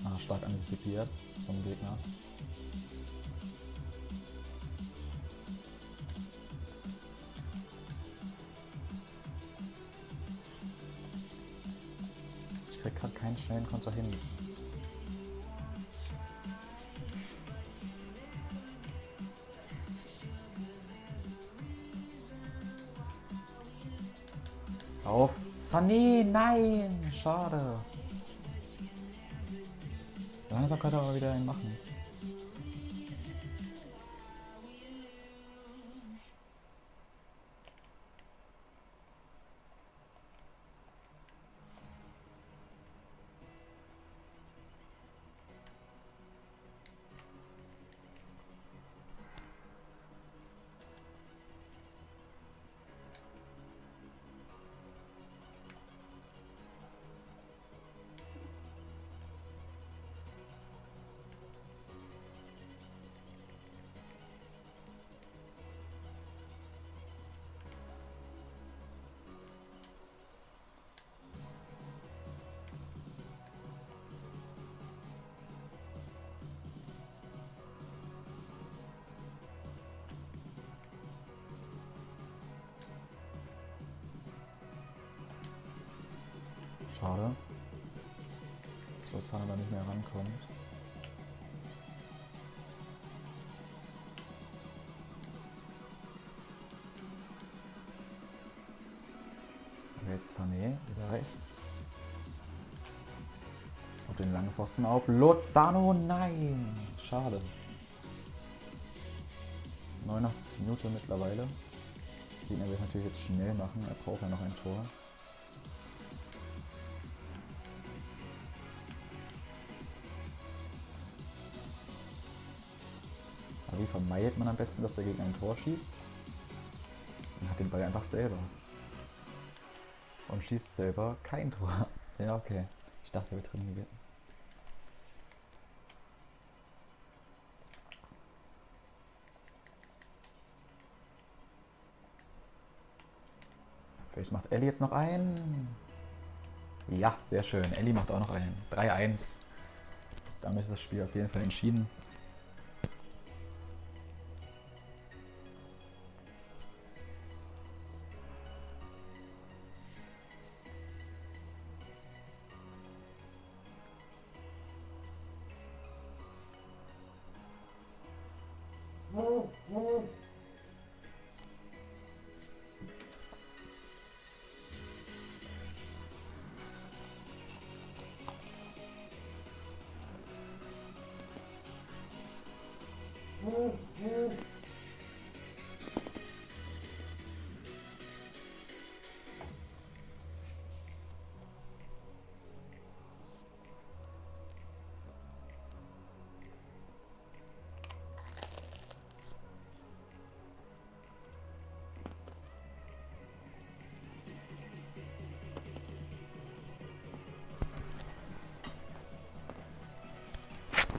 Ah, stark antizipiert vom Gegner. Ich krieg gerade keinen schnellen Konter hin. Auf! Sané, nein! Schade. Langsam könnte er aber wieder einen machen. Schade. So, dass Hana da nicht mehr rankommt. Und jetzt Sané wieder rechts. Und den langen Pfosten auf Lozano. Nein! Schade. 89 Minuten mittlerweile. Der Gegner will natürlich jetzt schnell machen. Er braucht ja noch ein Tor. Aber wie vermeidet man am besten, dass der Gegner ein Tor schießt? Man hat den Ball einfach selber. Und schießt selber kein Tor. Ja, okay. Ich dachte, er wird trainiert. Vielleicht macht Ellie jetzt noch einen. Ja, sehr schön. Ellie macht auch noch einen. 3-1. Damit ist das Spiel auf jeden Fall entschieden.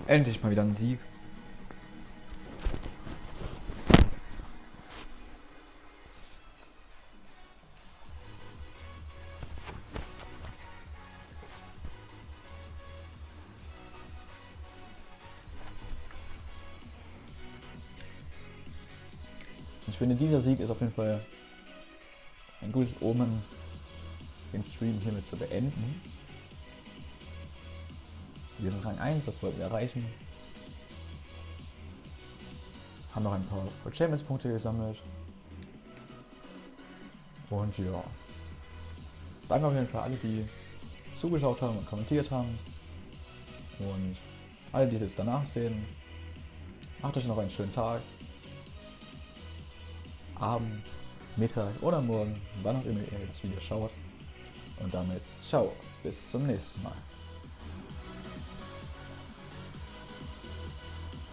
Endlich mal wieder ein Sieg. Ich finde, dieser Sieg ist auf jeden Fall ein gutes Omen, den Stream hiermit zu beenden. Wir sind Rang 1, das wollten wir erreichen. Haben noch ein paar Champions-Punkte gesammelt. Und ja. Danke auf jeden Fall alle, die zugeschaut haben und kommentiert haben. Und alle, die es jetzt danach sehen, macht euch noch einen schönen Tag, Abend, Mittag oder Morgen, wann auch immer ihr das Video schaut. Und damit ciao, bis zum nächsten Mal.